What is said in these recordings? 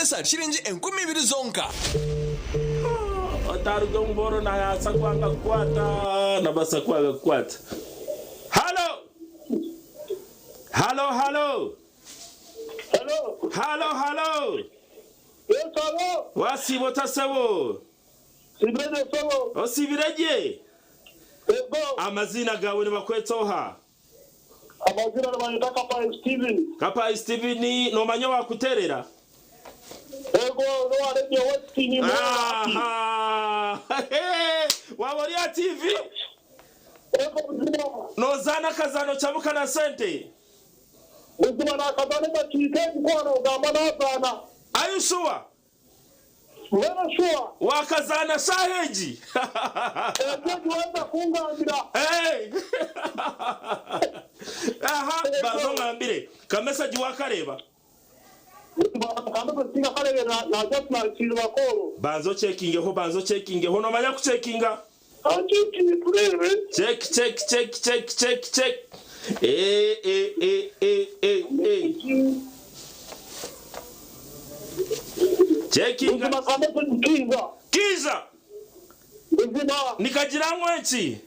Okozesa shiringi 2000 zonka. Otaruga omu booro nayaasa kwanga kukwata, nabaasa kwanga kukwata. Halo! Halo, halo! Halo. Halo, halo! Yes, halo. Wasiiba ota sebo? Siibire gye sebo. Osiibire gye? Ego. Amaziina gaawe nibakweta oha? Amaziina nibanyeta Kapayi Steven. Kapayi Steven, noomanya owaakuteerera? Ego, n'owa Radio West nimureeba hati. Aha! Waaba ori aha TV? Ego buzima. Noozaana akazaano Kyabuka na Sente? Buzima naakazaana edakiika egi ku waaba noogamba naazaana. Are you sure? Mbwenu shuwa. Waakazaana shaaha egi? Egyo egi waaheza kungambira. Hey! Aha, banza ongambire, ka message waakareeba? Ka message tinkakareebire na just naakiirirwa call. Banza ocekingeho, banza ocekingeho, noomanya kucekinga? Ka ncekinge tureebe. Check, check, check, check, check, check. Eh, eh, eh, eh, eh, eh. Chekinga. Buzima ka message kiiza. Kiiza. Buzima. Nikagira ngu enki?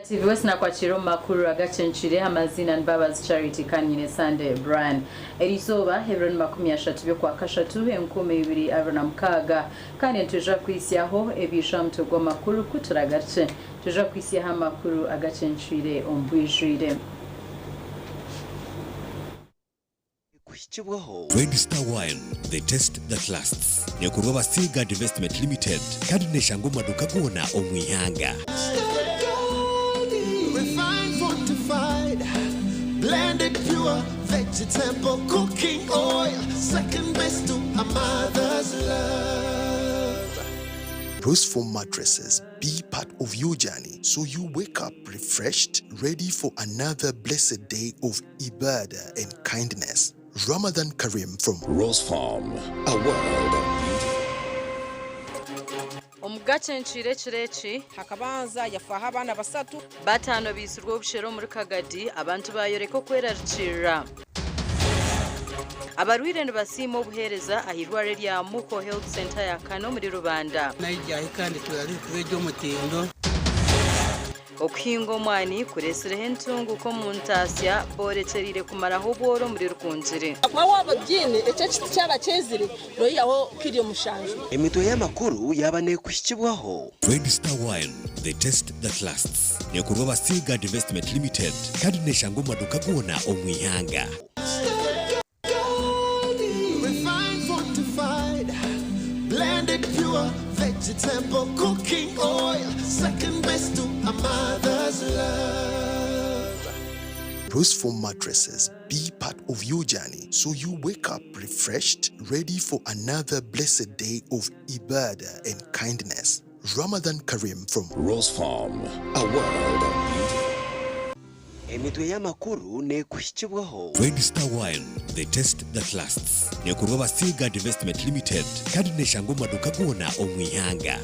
TV West nakwakira omu makuru agacencire amaziina ni Mbabazi Charity kandi nyine Sunday Brian. Erizooba ebiro ni 30 by'okwakashatu 2026 kandi nitwija kuhitsyaho ebiija aha mutwe gw'amakuru ku turagarukye. Nitwija kuhitsyaho amakuru agacencire omu bwijwire. Kuhikibwaho. Red Star Wine, the taste that lasts. Nekorwa aba Seaguard Investment Limited kandi neshangwa omu maduuka goona omu ihanga. Refined, fortified, blended pure vegetable cooking oil, second best to a mother's love. Bruce Foam mattresses be part of your journey so you wake up refreshed, ready for another blessed day of ibadah and kindness. Ramadan Kareem from Rose Farm, a world of beauty. Omu gacencwire ekiro eki. Hakabanza yafaho abaana basatu. Bataano baitsirwe obushera omuri Kagadi, abantu bayoreka okwerarikirira. Abarwaire nibasiima obuheereza ah'eirwariro erya Muko Health Centre ya kana omuri Rubanda. Naija ahi kandi turarikuba ery'omutindo. Okuhinga omwani kuretsireho entunguka omu ntaasya boorekyereire kumaraho obworo omuri Rukungiri. Ahakuba waaba ogiine, ekyo ekiti kyaba kyezire, noihaho kiro mushanju. Emitwe y'amakuru yaaba neekuhikibwaho. Red Star Wine, the taste that lasts. Neekorwa aba Seaguard Investment Limited kandi neeshangwa omu maduuka goona omu ihanga. Refined, fortified, blended pure vegetable cooking oil, second best to a mother's love. Bruce Foam mattresses be part of your journey so you wake up refreshed, ready for another blessed day of ibadah and kindness. Ramadan Kareem from Rose Farm, a world of beauty. Emitwe y'amakuru neekuhikibwaho. Red Star Wine, the taste that lasts. Neekorwa aba Seaguard Investment Limited kandi neeshangwa omu maduuka goona omu ihanga.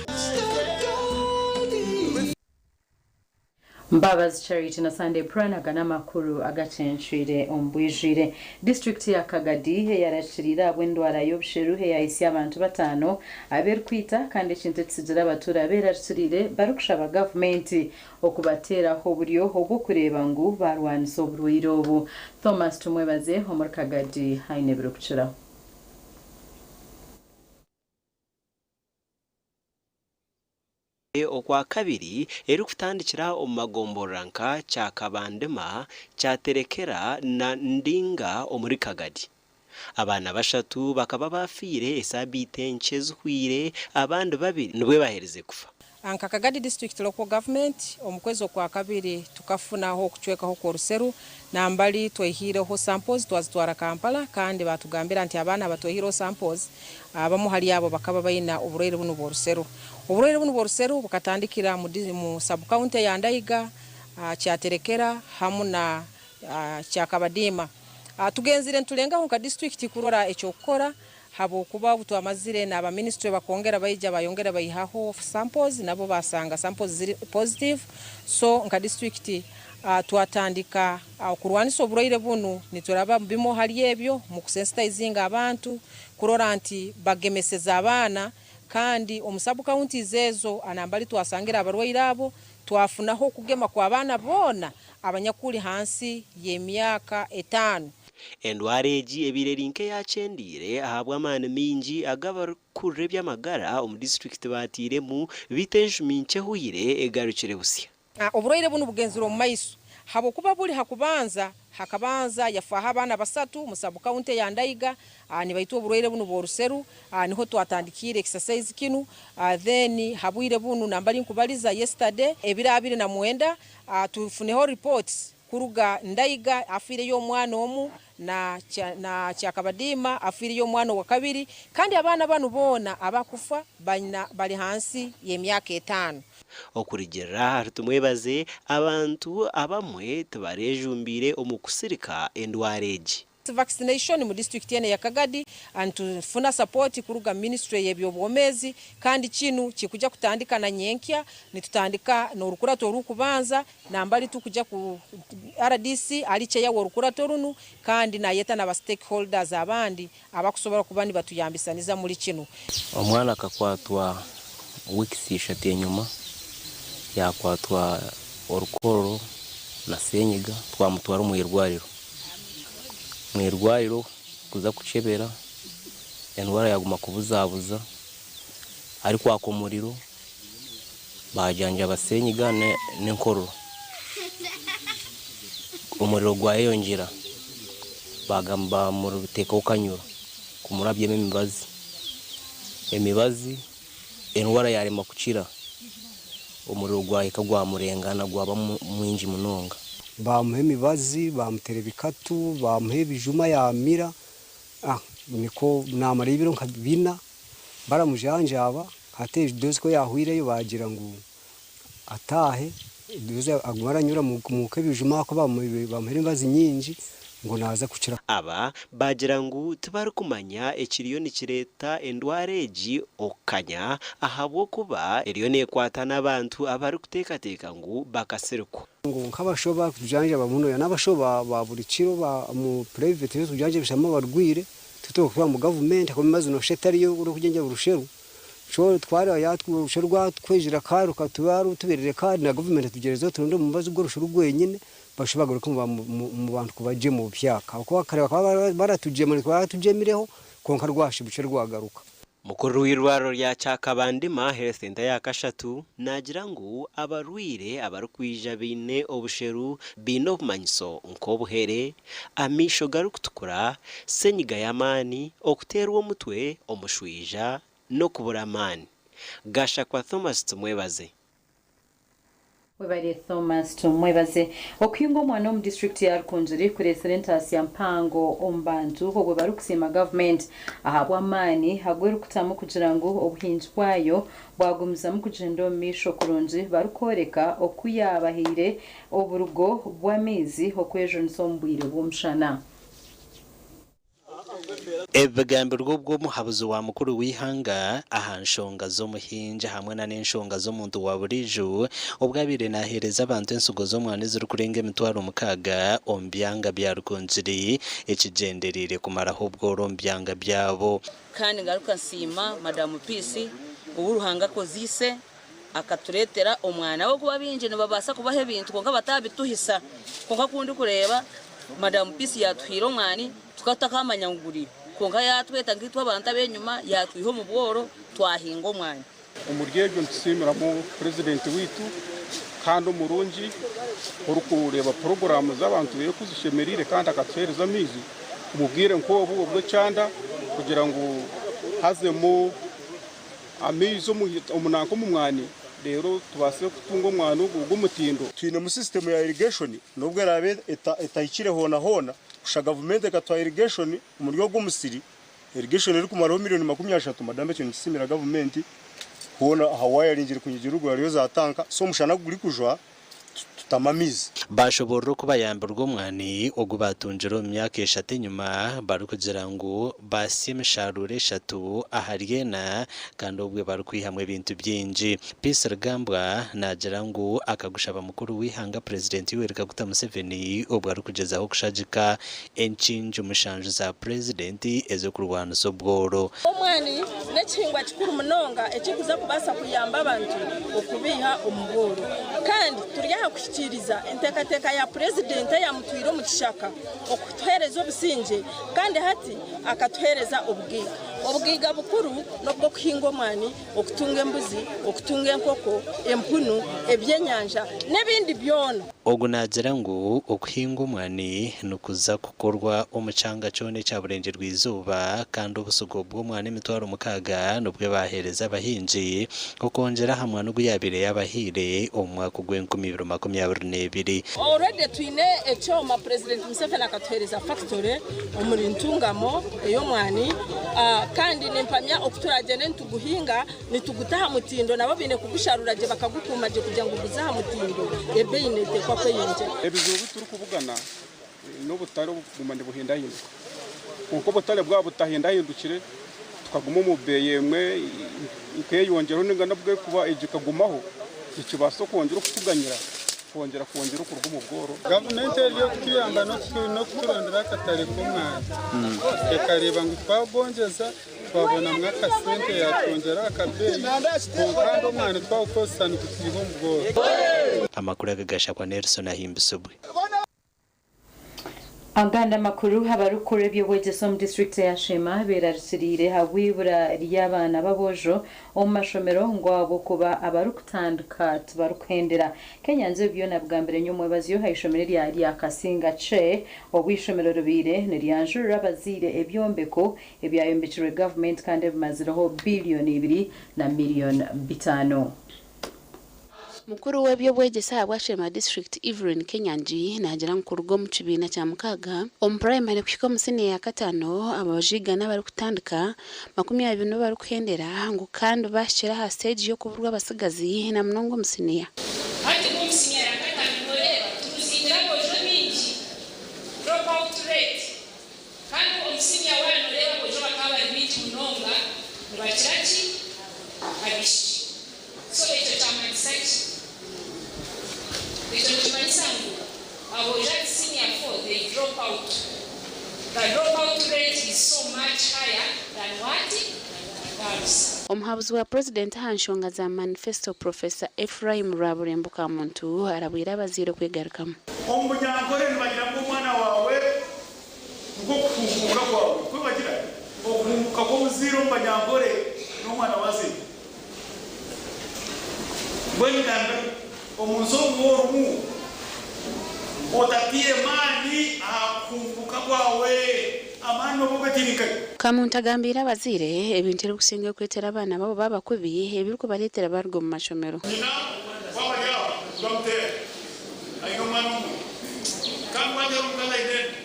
Mbabazi Charity na Sunday Brian aga n'amakuru agacencwire omu bwijwire. Disiturikiti ya Kagadi eyarakiriire ahabw'endwara y'obusheru eyahitsya abantu bataano abu erikwita kandi ekintu ekitsigire abatuura beerarikiriire barikushaba gavumenti okubateeraho oburyo obw'okureeba ngu baarwanisa oburwaire obu. Thomas Tumwebaze omuri Kagadi aine ebirikukiraho. Okwakabiri erikutandikira omu magomborora nka Kyakabandima, Kyaterekera na Ndinga omuri Kagadi. Abaana bashatu bakaba baafiire esaabiiti enkye ezihweire abandi babiri nibwo baherize kufa. Nka Kagadi District Local Government, omu kwezi okwakabiri tukafunaho okucwekaho kw'oruseru nambari tweihireho samples twazitwara Kampala kandi batugambira nti abaana abatweihireho samples abamu hali abo bakaba baina oburwaire bunu bw'oruseru. Oburwaire bunu bw'oruseru bukatandikira mu sub county ya Ndaiga, Kyaterekera hamu na Kyakabadiima. Tugenzire nitulengaho nka district kurora eky'okukora habwokuba obu twamazire n'aba ministry bakongera baija bayongera baihaho samples nabo basanga samples ziri positive so nka district twatandika okurwanisa oburwaire bunu nituraba bimwe hali ebyo mu kusensitizinga abantu kurora nti bagemeseza abaana kandi omu sub counties ezo anambali twasangira abarwaire abo twafunaho okugema kw'abaana boona abanyakuli hansi y'emyaka 5. Endwara egi ebaire eri nk'eyakyendeire ahabw'amaani maingi agu abarikukurira eby'amagara omu disiturikiti batairemu beitu enjumi nkye ehweire egarukire busya. Oburwaire bunu bugenzire omu maiso habwokuba buli hakubanza hakabanza yafaaho abaana basatu mu sub county ya Ndaiga nibaitwa oburwaire bunu bw'oruseru niho twatandikiire exercise kinu then habwire bunu nambali nkubaliza yesterday ebiro 29 tufuneho reports kuruga Ndaiga afiireyo omwana omu na Kyakabadiima afiireyo omwana owa kabiri kandi abaana banu boona abakufa bali hansi y'emyaka 5. Okurugirira ahari Tumwebaze, abantu abamwe tibarejumbiire omu kusirika endwara egi. Vaccination mu district ene ya Kagadi tufuna support kuruga ministry y'ebyobwomezi kandi kinu kikuja kutandika na nyenkya nitutandika n'orukurato orukubanza nambali tukuja ku RDC aliche yawo orukurato runu kandi nayeta n'aba stakeholders abandi abakusobora kuba nibatuyambisaniza muri kinu. Omwana akakwatwa weeks 3 enyuma yakwatwa orukororo na senyiga twamutwara omu irwariro. Mwirwariro kuza kuchebera endwara yaguma kubuzabuza ari kwaka omuriro bajanja basenyiga n'enkororo omuriro gwayeyongyera bagamba murutekaho kanyura kumurabyemu emibazi endwara yarema kukira omuriro gwahika gwamurengana gwaba mwingi munonga. Bamuha emibazi, bamutera ebikatu, bamuha ebijuma yamira, niko namara ebiro nka 4 baramujanjaba ate dozi ko yahwireyo bagira ngu atahe dozi aguma aranyura mu ebijuma ko bamuha emibazi nyingi ngo naza kukira. Aba bagira ngu tibarikumanya ekiriyo nikireta endwara egi okukanya ahabw'okuba eriyo neekwata n'abantu abarikuteekateeka ngu bakasirikwa. Ngu nk'abashoba kujanjaba muno ya n'abashoba ba buri kiro ba mu private yo tujanjabishamu abarwire tutokuba mu government ko mibazi no shetariyo uri rusheru cyo twara yatwushe rwatwejira karuka tubaru tuberere kandi na government tugereza turonde mu mibazi gwo rusheru gwenyine bashoba garuka mu bantu kubaje mu byaka uko bakareba baratujemere baratujemireho konka rwashibuce rwagaruka. Mukuru w'irwariro rya Kyakabandima Health Center ya Kashatu nagira ngu abarwire abarikwija baine obusheru baine obumanyiso nk'obuhere, amaisho garikutukura, senyiga y'amaani, okuteerwa omutwe, omushwija n'okubura amaani. Gashakwa Thomas Tumwebaze. Webale Thomas Tumwebaze. Okuhinga omwana omu district ya Rukungiri kureesire entaasya mpango omu bantu obwe barikusiima gavumenti ahabw'amaani agwerikutamu kugira ngu obuhingi bwayo bwagumizamu kugyenda omu maisho kurungi barikworeka oku yabahaire oburugo bw'amaizi okwejunisa omu bwire bw'omushana. Ebi bigambirwe obwo omuhabuzi wa mukuru w'eihanga aha nshonga z'omuhingi hamwe na n'enshonga z'omuntu wa buriijo obwo abaire naheereza abantu ensigo z'omwani ezirikurenga 6000 omu byanga bya Rukungiri ekigyendereire kumaraho obworo omu byanga byabo. Kandi ngaruka nsiima Madamu Peace ou Ruhanga akozeise akatureetera omwana. Ahabw'okuba baingi nibabaasa kubaha ebintu kwonka bataabituhisa. Kwonka ku ndikureeba Madamu Peace yaatuhaire omwani tukaba tutakamanya ngu guriyo. Kwonka yaatweta nkaitwe abantu ab'enyima yaatwiha omu bworo twahinga omwani. Omuri ebyo nitusiimiramu Purezidenti waitu kandi omurungi orikureeba puroguraamu z'abantu be ku zishemereire kandi akatuheereza amaizi omu bwire nk'obu obw'ekyanda kugira ngu hazemu amaizi omu nanka omu mwani reero tubaase kutunga omwani ogu ogw'omutindo. Twinemu sisitemu ya irrigation n'obu eraabe etahikire hoona hoona kusha gavumenti ekatuha irrigation omuri ogu omusiri, irrigation erikumaraho miriyoni 30 madambi ekyo nikisiimira gavumenti hoona aha wayaringi erikunyigirira eruguru hariyo za tanka so omushana kugurikujwa tutamu amaizi. Baashoboorora oku bayambirwe omwani ogu baatungire omu myaka eshatu enyima barikugira ngu baasya emisharuuro eshatu ahari ena kandi obwe barikwihamu ebintu bingi. Peace Rugambwa naagira ngu akagushaba mukuru w'eihanga Purezidenti Yoweri Kaguta Museveni obwo arikugyezaho kushagika enkingi mushanju za Purezidenti ez'okurwanisa obworo. Omwani n'ekihingwa kikuru munonga ekirikuza kubaasa kuyamba abantu okubaiha omu bworo. Kandi turi aha kuhikiiriza enteekateeka ya Purezidenti eyamutwire omu kishaka okutuheereza obusingye kandi hati akatuheereza obugaiga. Obugaiga bukuru n'obw'okuhinga omwani, okutunga embuzi, okutunga enkoko, empunu, ebyenyanja n'ebindi byona. Ogu naagira ngu okuhinga omwani nikuza kukorwa omu kyanga kyona ekya Burengyerwa-izooba kandi obusigo bw'omwani 6000 nibwo baaheereza abahingi okwongyera aha mwani ogu yaabaire yaabahaire omu mwaka ogw'enkumi ibiri makumi abiri n'ebiri. Already twine ekyoma, Purezidenti Museveni akatuheereza fakitore omuri Ntungamo ey'omwani kandi nimpamya oku turagyende nituguhinga Nituguta aha mutindo, nabo baine kugusharura gye bakagukuuma gye kugira ngu guze aha mutindo. Ebeeyi neeteekwa kweyongyera. Ebizibu bi turikubugana n'obutare obukuguma nibuhindahinduka. Kwonka obutare bwaba butahindahindukire tukaguma omu beeyi emwe nkeyongyeraho ninga nabwo erikuba egyo ekagumaho, nikibaasa okwongyera okutuganyira kwongyera kwongyera okuruga omu bworo. Gavumenti eri okutuyamba n'okuturondera akatare k'omwani ekareeba ngu twagwongyeza Twabonamu akasente yatwongyera aha kabeeyi kwonka kandi omwani twagukozesa nigutwiha omu bworo. Amakuru aga gashakwa Nelson Ahimbisibwe. Agandi amakuru, Abarikukora eby'obwegyese omu disiturikiti ya Sheema beerarikiriire ahabw'eibura ry'abaana b'aboojo omu mashomero ngu ahabw'okuba abarikutandika tibarikuhendera. Kenyanzi ebi byona abigambire nyomwebazyo aha ishomero erya Ryakasinga C obu eishomero ribaire niryanjurira abazaire ebyombeko ebyayombekirwe gavumenti kandi ebimazireho biiliyoni ibiri na miliyoni bitaano. Mukuru w'eby'obwegyese ahabwa Sheema disiturikiti Evelyn Kenyangi naagira ngu kuruga omu kibiina kya mukaaga omu purayimare kuhika omu siniya ya kataano aboojo igana abarikutandika, 20 nibo barikuhendera ngu kandi baahikire aha siteegi y'okuburwa abatsigazi na munonga omu siniya. Hati nk'omu siniya ya kataano nooreeba turuziingire aboojo baingi, drop out rate Kandi omu siniya waaba nooreeba aboojo bakaba bari baingi munonga nibakira ki? Abaishiki. So ekyo kyamanyisa ki? Ekyo nikimanyisa ngu aboojo at senior four they drop out. The drop out rate is so much higher than what? Than girls. Omuhabuzi wa Purezidenti aha nshonga za manifesto Professor Ephraim Rwaburembo Kamuntu arabwire abazaire okwegarukamu. Omu Bunyankore nibagira ngu omwana waawe Nikwo kuhunguuka kwawe. Nikwo bagira, okuhunguuka kw'omuzaire omu Banyankore n'omwana w'azaire. Mbwenu gambira, omu nsi omu orimu, otataire maani aha kuhunguuka kwawe, amaani nooba ogataire nkahi? Kamuntu agambiire abazaire ebintu ebirikusinga okureetera abaana baabo baaba kubi ebirikubareetera baaruga omu mashomero. Nyina w'abari aba nibamuteera. Aine omwana omwe, kandi ku ateera omukazi aine enda,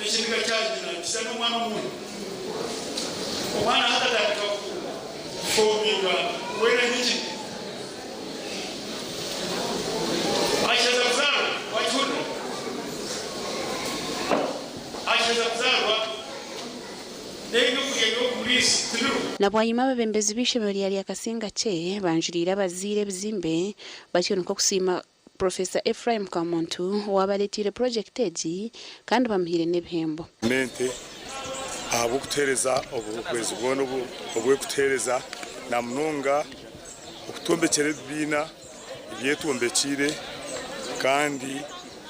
ekiniga kya nyina nikisya n'omwana omwe. Omwana hati atandika kufominga weena aine ekiniga. Akiheza kuzaarwa, wakihurira? Akiheza kuzaarwa. N'ebyokurya by'okumuriisa tibiriho. Na bwanyima abeebembezi b'eishomero rya Lyakasingakye banjuriire abazaire ebizimbe batyo nikwo kusiima Professor Ephraim Kamuntu owaabareeteire purogyekiti egi kandi bamuhaire n'ebihembo. Gavumenti ahabw'okutuheereza obuhwezi bwona obu erikutuheereza na munonga okutwombekyera ebibiina ebyetwombekiire kandi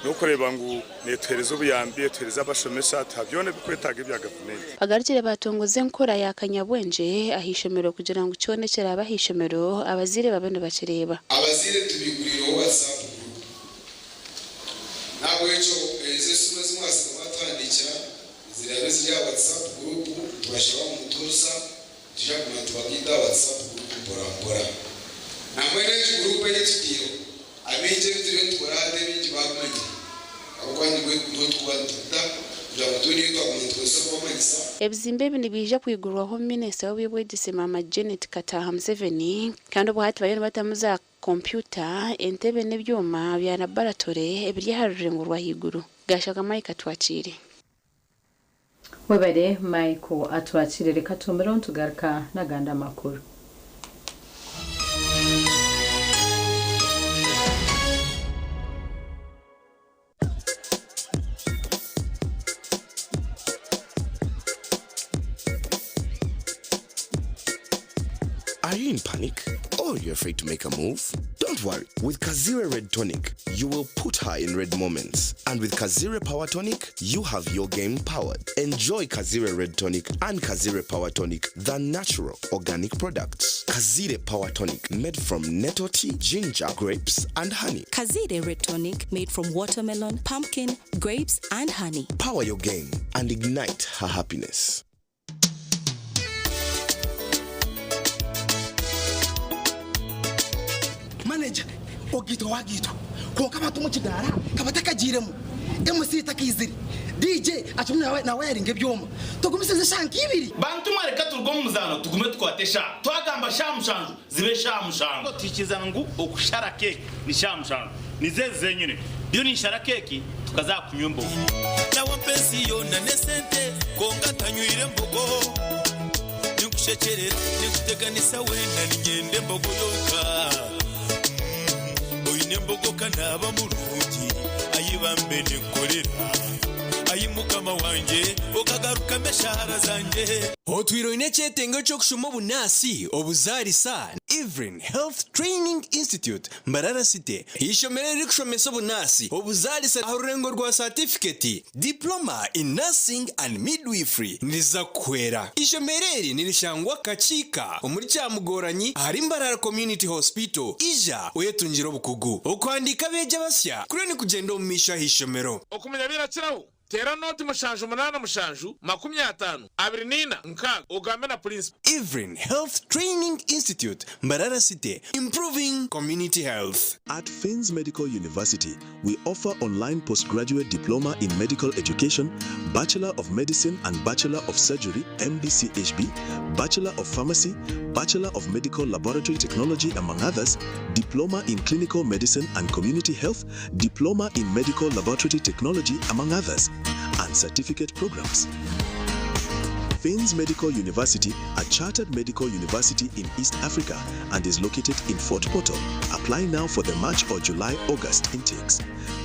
n'okureeba ngu netuheereza obuyambi, etuheereza abashomesa, etuha byona ebirikwetaaga ebya gavumenti. Bagarukire baatongoza enkora ya kanyabwengye aha ishomero kugira ngu kyona ekiraabe aha ishomero abazaire babe nibakireeba. Abazaire tubiguriireho WhatsApp group. N'ahabw'ekyo ezo esimu ezi mwasiga mwatuhandiikira ziraabe ziri aha WhatsApp group nitubashaba ngu mutuusa nitwija kuguma nitubagaita aha WhatsApp group mpora mpora. Nambwenu egi group ei tutaireho Abaingi ebi turiyo nitukora hati abaingi baabimanyire ahabw'okuba nibwo niho turikuba nituta kugira ngu twena ei twaguma nitukozesa kubamanyisa. Ebizimbe ebi nibiija kwigurwaho Minisita w'eby'obwegyese Maama Janet Kataaha Museveni kandi obwahati bariyo nibatamu za kompyuta, entebe n'ebyoma bya laboratore ebiri aha rurengo rw'ahaiguru. Gashaka Mike Atwakiire. Webare Michael Atwakire reka tumbireho nitugaruka n'agandi amakuru. Are you in panic? Or you're afraid to make a move? Don't worry. With Kazire Red Tonic, you will put her in red moments. And with Kazire Power Tonic, you have your game powered. Enjoy Kazire Red Tonic and Kazire Power Tonic, the natural organic products. Kazire Power Tonic, made from nettle tea, ginger, grapes, and honey. Kazire Red Tonic made from watermelon, pumpkin, grapes, and honey. Power your game and ignite her happiness. Manager, ogaitwa wagaitwa kwonka abantu omu kidaara ka batakagiiremu, MC takaizire, DJ akirimu nawayaringa ebyoma, tugumisirize eshaaha nka ibiri. Bantu mwe reka turuge omu muzaano tugume tukwate eshaaha. Twagamba shaaha mushanju zibe shaaha mushanju. Twikiriza ngu okushara keeki ni shaaha mushanju. Nizo ezi zenyine. Ndiyo ninshara keeki tukaza aha kunywa embogo. Nawe ampa ensi yoona n'esente kwonka ntanywire mbogo. Ninkushekyerera, ninkuteganisa weena niinyenda embogo yonka. Oine embogo ka naaba murungi, ai bambe ninkukorera. Ai Mukama wangye, okagarukamu eshaara zangye. Otwire oine ekyetengo ky'okushoma obunaasi, obuzaarisa, Evelyn Health Training Institute, Mbarara City, eishomero eririkushomesa obunaasi, obuzaarisa aha rurengo rwa saatifiketi, Diploma in Nursing and Midwifery, niriza kukuhwera. Eishomero eri nirishangwa Kakiika omuri Kyamugoranyi ahari Mbarara Community Hospital. Ija oyetungire obukugu. Okuhandiika abeegi abasya kuriyo nikugyenda omu maisho aha ishomero. Okumanya birakiraho, teera nooti 7 87 54 6 ogambe na purinsipo. Evelyn Health Training Institute, Mbarara City, improving community health. At Finns Medical University, we offer online postgraduate diploma in medical education, Bachelor of Medicine and Bachelor of Surgery, MBCHB, Bachelor of Pharmacy, Bachelor of Medical Laboratory Technology, among others, Diploma in Clinical Medicine and Community Health, Diploma in Medical Laboratory Technology, among others, and certificate programs. Finns Medical University, a chartered medical university in East Africa and is located in Fort Portal. Apply now for the March or July August intakes.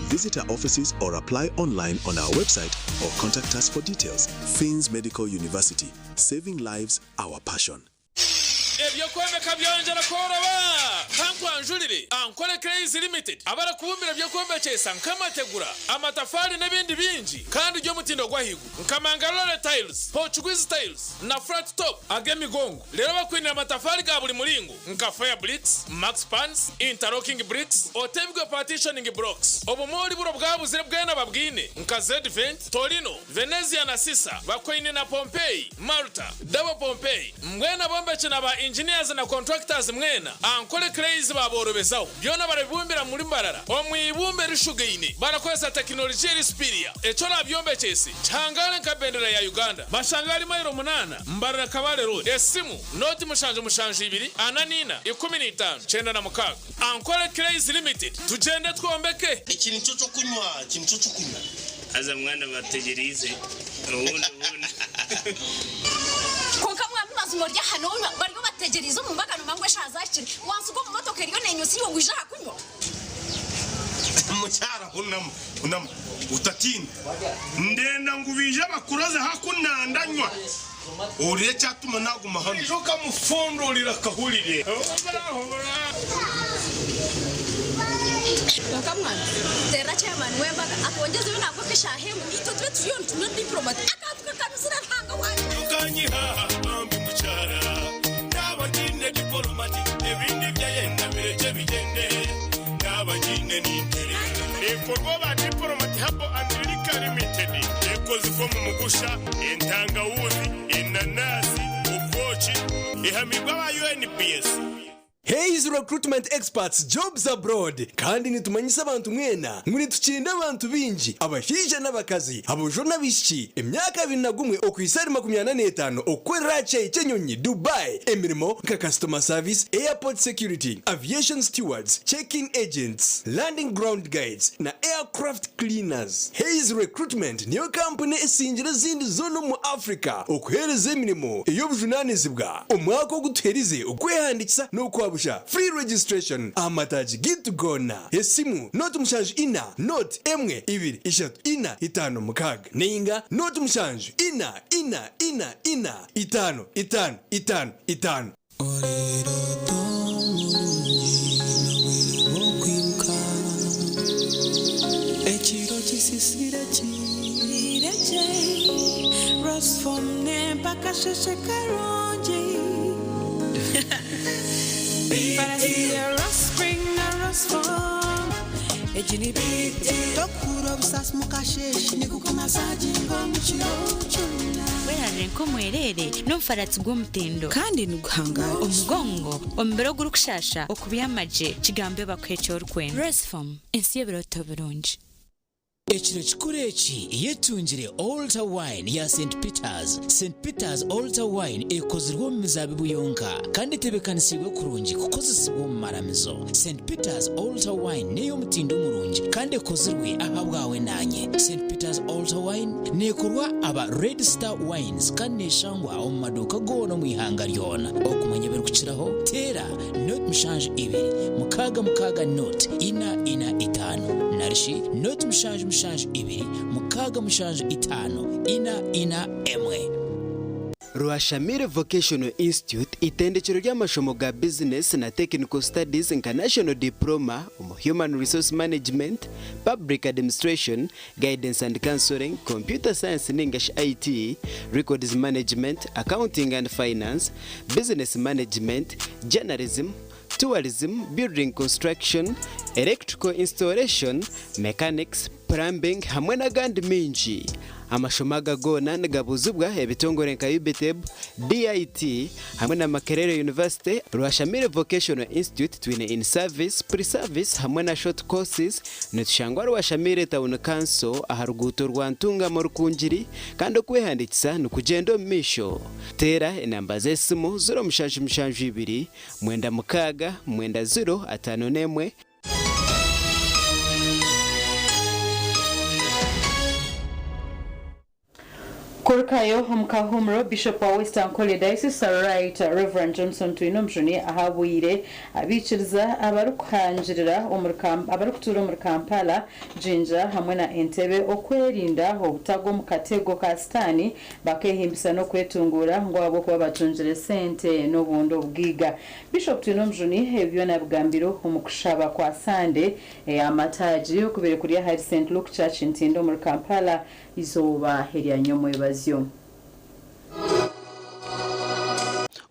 Visit our offices or apply online on our website or contact us for details. Finns Medical University, saving lives, our passion. Eby'okwombeka byongyera kworoba! Kankwanjurire Ankole Clays Limited abarikubumbira eby'okwombekyesa nk'amategura, amatafaari n'ebindi bingi kandi by'omutindo gw'ahaiguru nka Mangalore Tiles, Portuguese Tiles na Flat Top ag'emigongo. Reero bakwinire amatafaari ga buri muringo nka Fire Bricks, Max Pans, Interlocking Bricks, Otebwe Partitioning Blocks. Obumwe buro bwabuzire bwena babwine nka Zedvent, Torino, Venezia na Sisa, bakoine na Pompeii, Malta, Double Pompeii. Mbwenu abombeki na ba engineers na contractors mwena, Ankole Clays baaborobezaho. Byona barabibumbira muri Mbarara omu ibumba erishugaine barakozesa tekinologiya eri superior. Eki orabyombekyese kihangare nka bendera ya Uganda. Bashanga ahari mailo munaana Mbarara Kabale Road. Esimu, nooti 772 44 15 96. Ankole Clays Limited, tugyende twombeke! Eki nikyo ky'okunywa, eki nikyo ky'okunywa. Haza mwana bategyereize obundi obundi. Mazima ori aha nonywa bariyo bategyereize omu mbaga nomanya ngu eshaaha zahikire wansiga omu motoka eriyo nenywa iwe ngu ija aha kunywa. Mukyara hunama, hunama, otatiina. Ndenda ngu baije bakuroze haku nandanywa, ohurire ekyatuma naguma hanu. Oija okamufondorera akahurire. Kwonka mwana, terera chairman w'embaga atwongyezeyo nangwa nk'eshaaha emwe itwe tube turiyo nitunywa diplomat akantu kakanuzire Ruhanga wangye. Okanyiha aha bambi mukyara, naaba ngiine dipolomati ebindi byayenda birekye bigyende, naaba ngiine ninterera. Ekorwa aba Diplomat Herbal and Liquor Limited, ekozirwe omu mugusha, entangawuzi, enanasi, obwoki, ehamibwe aba UNBS. Hays Recruitment Experts Jobs Abroad kandi nitumanyisa abantu mwena ngu nitukinda abantu baingi abashaija n'abakazi, aboojo n'abaishiki, emyaka 21 okuhitsya ahari 45 okukorera aha kishaayi ky'enyonyi Dubai emirimo nka Customer Service, Airport Security, Aviation Stewards, Check-in Agents, Landing Ground Guides na Aircraft Cleaners. Hays Recruitment niyo kampuni esingire ezindi zoona omu Africa okuheereza emirimo ey'obujunaanizibwa. Omwaka ogu tuherize okwehandiikisa n'okwabusha, free registration, aha mataagi gaitu goona. Esimu, 0 7 0 1 2 3 4 5 6 nainga 0 7 4 4 4 4 5 5 5 5. Oriroota omurungi n'obwire bw'okwimuka Ekiro kisisire kirekye Rosform nempa akasheshe karungi Farasi ya Rospring na Rosform Egi ni big deal Tokuhurira obusaasi mukasheshe Nikukumasaginga omu kiro kyona. Werarire nk'omwereere n'omufaratsi gw'omutindo. Kandi niguhangaara. Omugongo, omubiri ogurikushasha, okubyama gye, kigambe bakuhe eki orikwenda. Rosform, ensi y'ebirooto birungi. Ekiro kikuru eki yetungire Altar Wine ya Saint Peters. Saint Peters Altar Wine ekozirwe omu mizaabibu yonka kandi etebeekanisiibwe kurungi kukozesibwa omu maramizo. Saint Peters Altar Wine n'ey'omutindo murungi kandi ekozirwe ahabwawe naanye. Saint Peters Altar Wine neekorwa aba Red Star Wines kandi neeshangwa omu maduuka goona omu ihanga ryona. Okumanya ebirikukiraho, teera 072 660 445 narishi 077 675 441. Rwashamire Vocational Institute itendekero ry'amashomo ga bizinesi na Technical Studies nka National Diploma omu Human Resource Management, Public Administration, Guidance and Counselling, Computer Science ningashi IT, Records Management, Accounting and Finance, Business Management, Journalism, Tourism, Building Construction, Electrical Installation, Mechanics, Plumbing hamwe n'agandi maingi. Amashomo aga goona nigabuuzibwa ebitongore nka UBTEB, DIT hamwe na Makerere University. Rwashamire Vocational Institute twine in service, pre service hamwe na short courses. Nitushangwa Rwashamire Town Council aha ruguuto rwa Ntungamo Rukungiri kandi okwehandiikisa nikugyenda omu maisho. Teera enamba z'esimu 0772 96 90 51. Kurukayo omu kahuumuro, Bishop wa West Ankole Diocese, Right Rev. Johnson Twinomujuni ahabwire abaikiriza abarikuhangirira omuri abarikutuura omuri Kampala, Jinja hamwe na Entebbe okwerinda obutagwa omu katego ka sitaani bakehimbisa n'okwetunguura ngu ahabw'okuba batungire sente n'obundi obugaiga. Bishop Twinomujuni ebi byona abigambire omu kushaba kwa Sande ey'amataagi okubaire kuri ahari Saint Luke Church Ntinda omuri Kampala Izooba erya nyomwebazyo.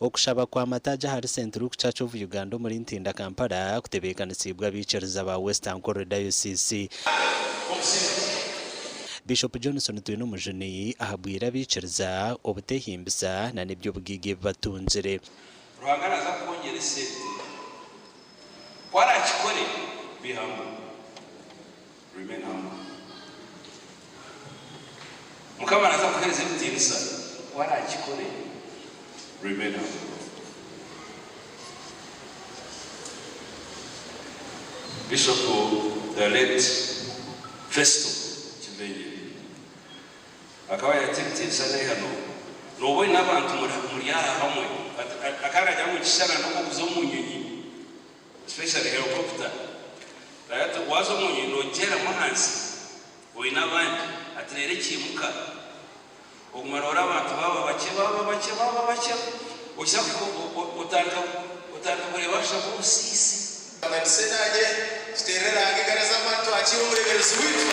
Okushaba kwa mataagi ahari Saint Luke Church of Uganda omuri Ntinda, Kampala kutebeekanisiibwe abaikiriza ba West Ankole Diocese. Bishop Johnson Twinomujuni ahabwire abaikiriza obutehimbisa na n'eby'obugaiga ebi batungire. Ruhanga naaza kukwongyera esente. Ku araakikore, be humble. Remain humble. Mukama naaza kukuheereza ebitiinisa. Ku araakikore, remain humble. Bishop the late Festo Kimenyi akaba yaayeta ebitiinisa n'eihano. Nooba oine abantu muri aha hamwe but akaba naagira ngu nikishushana n'okuza omu nyonyi especially helicopter. Naagira ati waaza omu nyonyi noogyeramu ahansi oine abandi ati reero ekiimuka oguma noora abantu baaba bakye baaba bakye baaba bakye ohitsya kuhika otandika otandika kureeba washusha nk'obusiisi. Tubanganise nanye tuteerere Ruhanga engaro z'amaani twakiire omureeberezi waitu.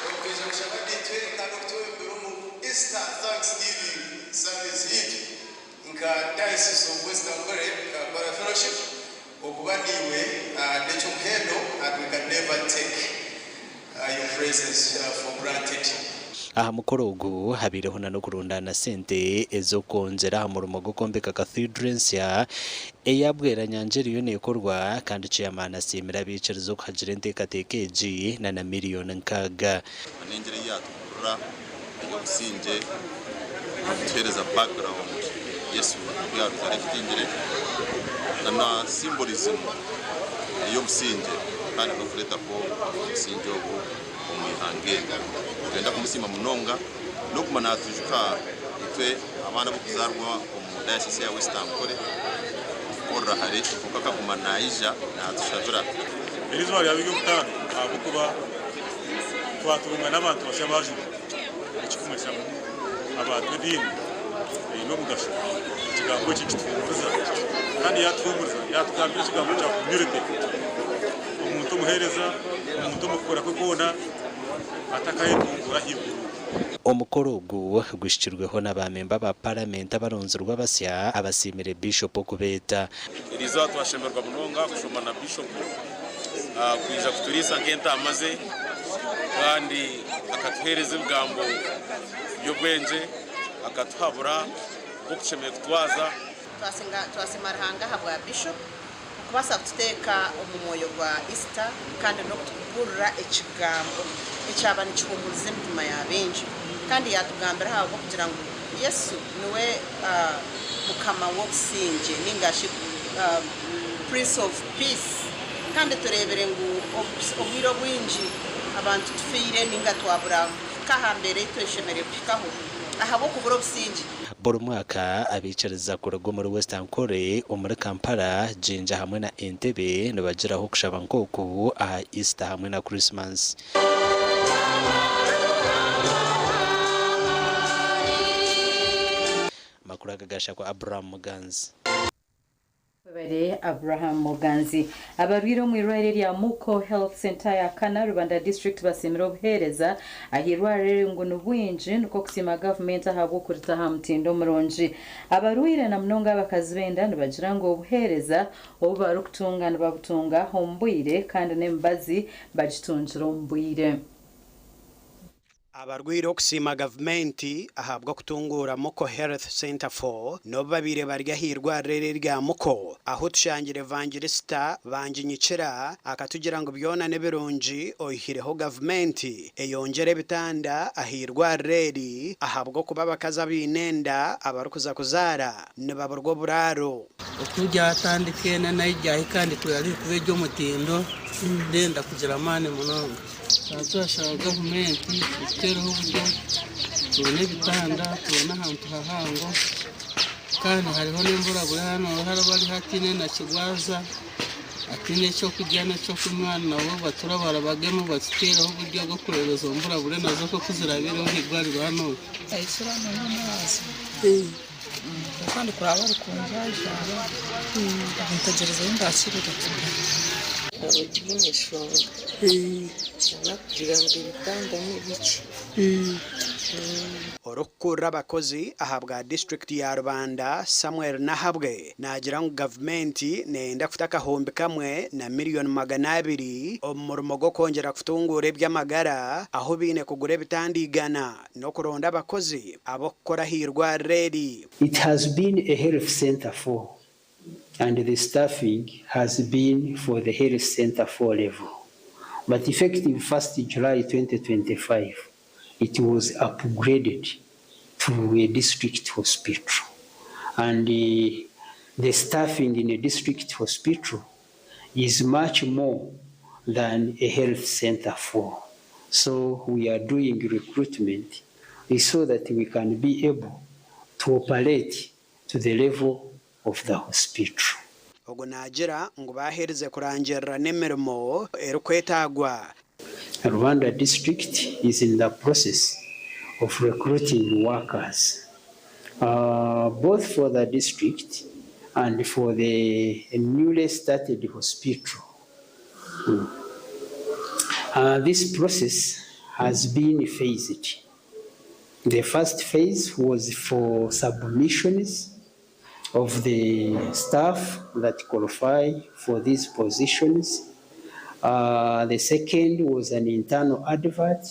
Okwija kushaba naitwe kandi okutwebembera omu Easter Thanksgiving Service yaitu nka Diocese of West Ankole Kampala Fellowship. Okuba naiwe n'eky'omuhendo and we can never take your presence for granted. Aha mukoro ogu habaireho na n'okurundaana sente ez'okwongyera aha murimo gw'okwombeka Cathedral ensya eya Bweranyangye eriyo neekorwa kandi Chairman asiimire abaikiriza okuhagira enteekateeka egi na na miriyoni nkaaga. N'engira ei yaatuhurira ey'obusingye n'okutuheereza background Yesu oku yaabaire arekitingire na symbolism ey'obusingye kandi n'okureetaho obusingye obu omu ihanga eri. Nitwenda kumusiima munonga n'okuguma naatwijuka itwe abaana ab'okuzaarwa omu diocese ya West Ankole kukorera hare kwonka akaguma naija naatushabira. Eri izooba ryaba ery'omutaano ahabw'okuba twatunga n'abantu basya abaajunwa, ekirikumanyisa ngu abantu b'ediini eine omugasho. Ekigambo eki nikituhuumuriza kandi yaatuhuumuriza yaatugambira ekigambo kya community, omuntu omuheereza, omuntu omu kukora kwe kwona atakayetunguura ahaiguru. Omukoro ogu guhikirweho na baamemba ba Paramenti abaronzirwe abasya abasiimire Bishop okubeeta. Eriizooba twashemererwa munonga kushoma na Bishopu kwija kuturiisa nk'entaama ze kandi akatuheereza ebigambo by'obwengye, akatuhabura nk'oku tushemereire kutwaza. Twasiima Ruhanga ahabwa Bishop okubaasa kututeeka omu mwoyo gwa Easter kandi n'okutubuurira ekigambo ekyaba nikihuumuriza emitima ya baingi kandi yaatugambira ahabw'okugira ngu Yesu niwe Mukama w'obusingye ninga shi Prince of Peace kandi tureebire ngu obwire obwingi abantu tufiire ninga twabura kuhika aha mbeera ei tweshemereire kuhikaho ahabw'okubura obusingye. Buri mwaka, abaikiriza kuruga omuri West Ankole, omuri Kampala, Jinja hamwe na Entebbe nibagiraho okushaba nk'oku aha Easter hamwe na Christmas. Amakuru aga gashakwa Abraham Muganzi. Webare Abraham Muganzi. Abarwaire omu irwariro erya Muko Health Centre ya kana Rubanda District basiimire obuheereza aha irwariro eri ngu nibwingi nikwo kusiima gavumenti ahabw'okurita aha mutindo murungi. Abarwaire na munonga abakazi b'enda nibagira ngu obuheereza obu barikutunga nibabutunga omu bwire kandi n'emibazi bagitungire omu bwire. Abarwaire okusiima gavumenti ahabw'okutunguura Muko Health Centre for n'obu babaire bari ah'eirwariro eri erya Muko ahu tushangire Evangilisita Banginyikira akatugira ngu byona nibirungi oihireho gavumenti eyongyere ebitanda ah'eirwariro eri ahabw'okuba abakazi abaine enda abarikuza kuzaara nibaburwa oburaaro. Oku ryatandika na n'ahi ryahika ndikureeba ririkuba ery'omutindo ndenda kugira amaani munonga. Tukaba turashaba gavumenti etuteereho oburyo tubone ebitanda, tubone ahantu hahango kandi hariho n'emburabura hanu hariho abariho ataine na kigwaza, ataine ekyokurya n'ekyokunywa nabo baturabarabagemu batuteereho oburyo bw'okureeba ezo mburabure nazo nk'oku ziraabiireho aha irwariro hanu. Kwonka ndikureeba barikunjanjaaba nintegyereza ahu ndakirire kimwe. Ekitabo kiine enshonga ahabw'okugira ngu ebitanda nibikye. Orikukurira abakozi ahabwa disiturikiti ya Rubanda, Samuel Nahabwe naagira ngu gavumenti neyenda kuta 1000 na miriyoni 200 omu murimo gw'okwongyera kutunguura eby'amagara ahu baine kugura ebitanda 100 n'okuronda abakozi ab'okukora ah'eirwariro eri. It has been a health centre for and the staffing has been for the health centre for level but effective 1st July 2025 it was upgraded to a district hospital and the staffing in a district hospital is much more than a health centre for. So we are doing recruitment so that we can be able to operate to the level of the hospital. Ogu naagira ngu baaherize kurangirira n'emirimo erikwetaagwa. Rubanda district is in the process of recruiting workers, both for the district and for the newly started hospital. This process has been phased. The first phase was for submissions of the staff that qualify for these positions. The second was an internal advert,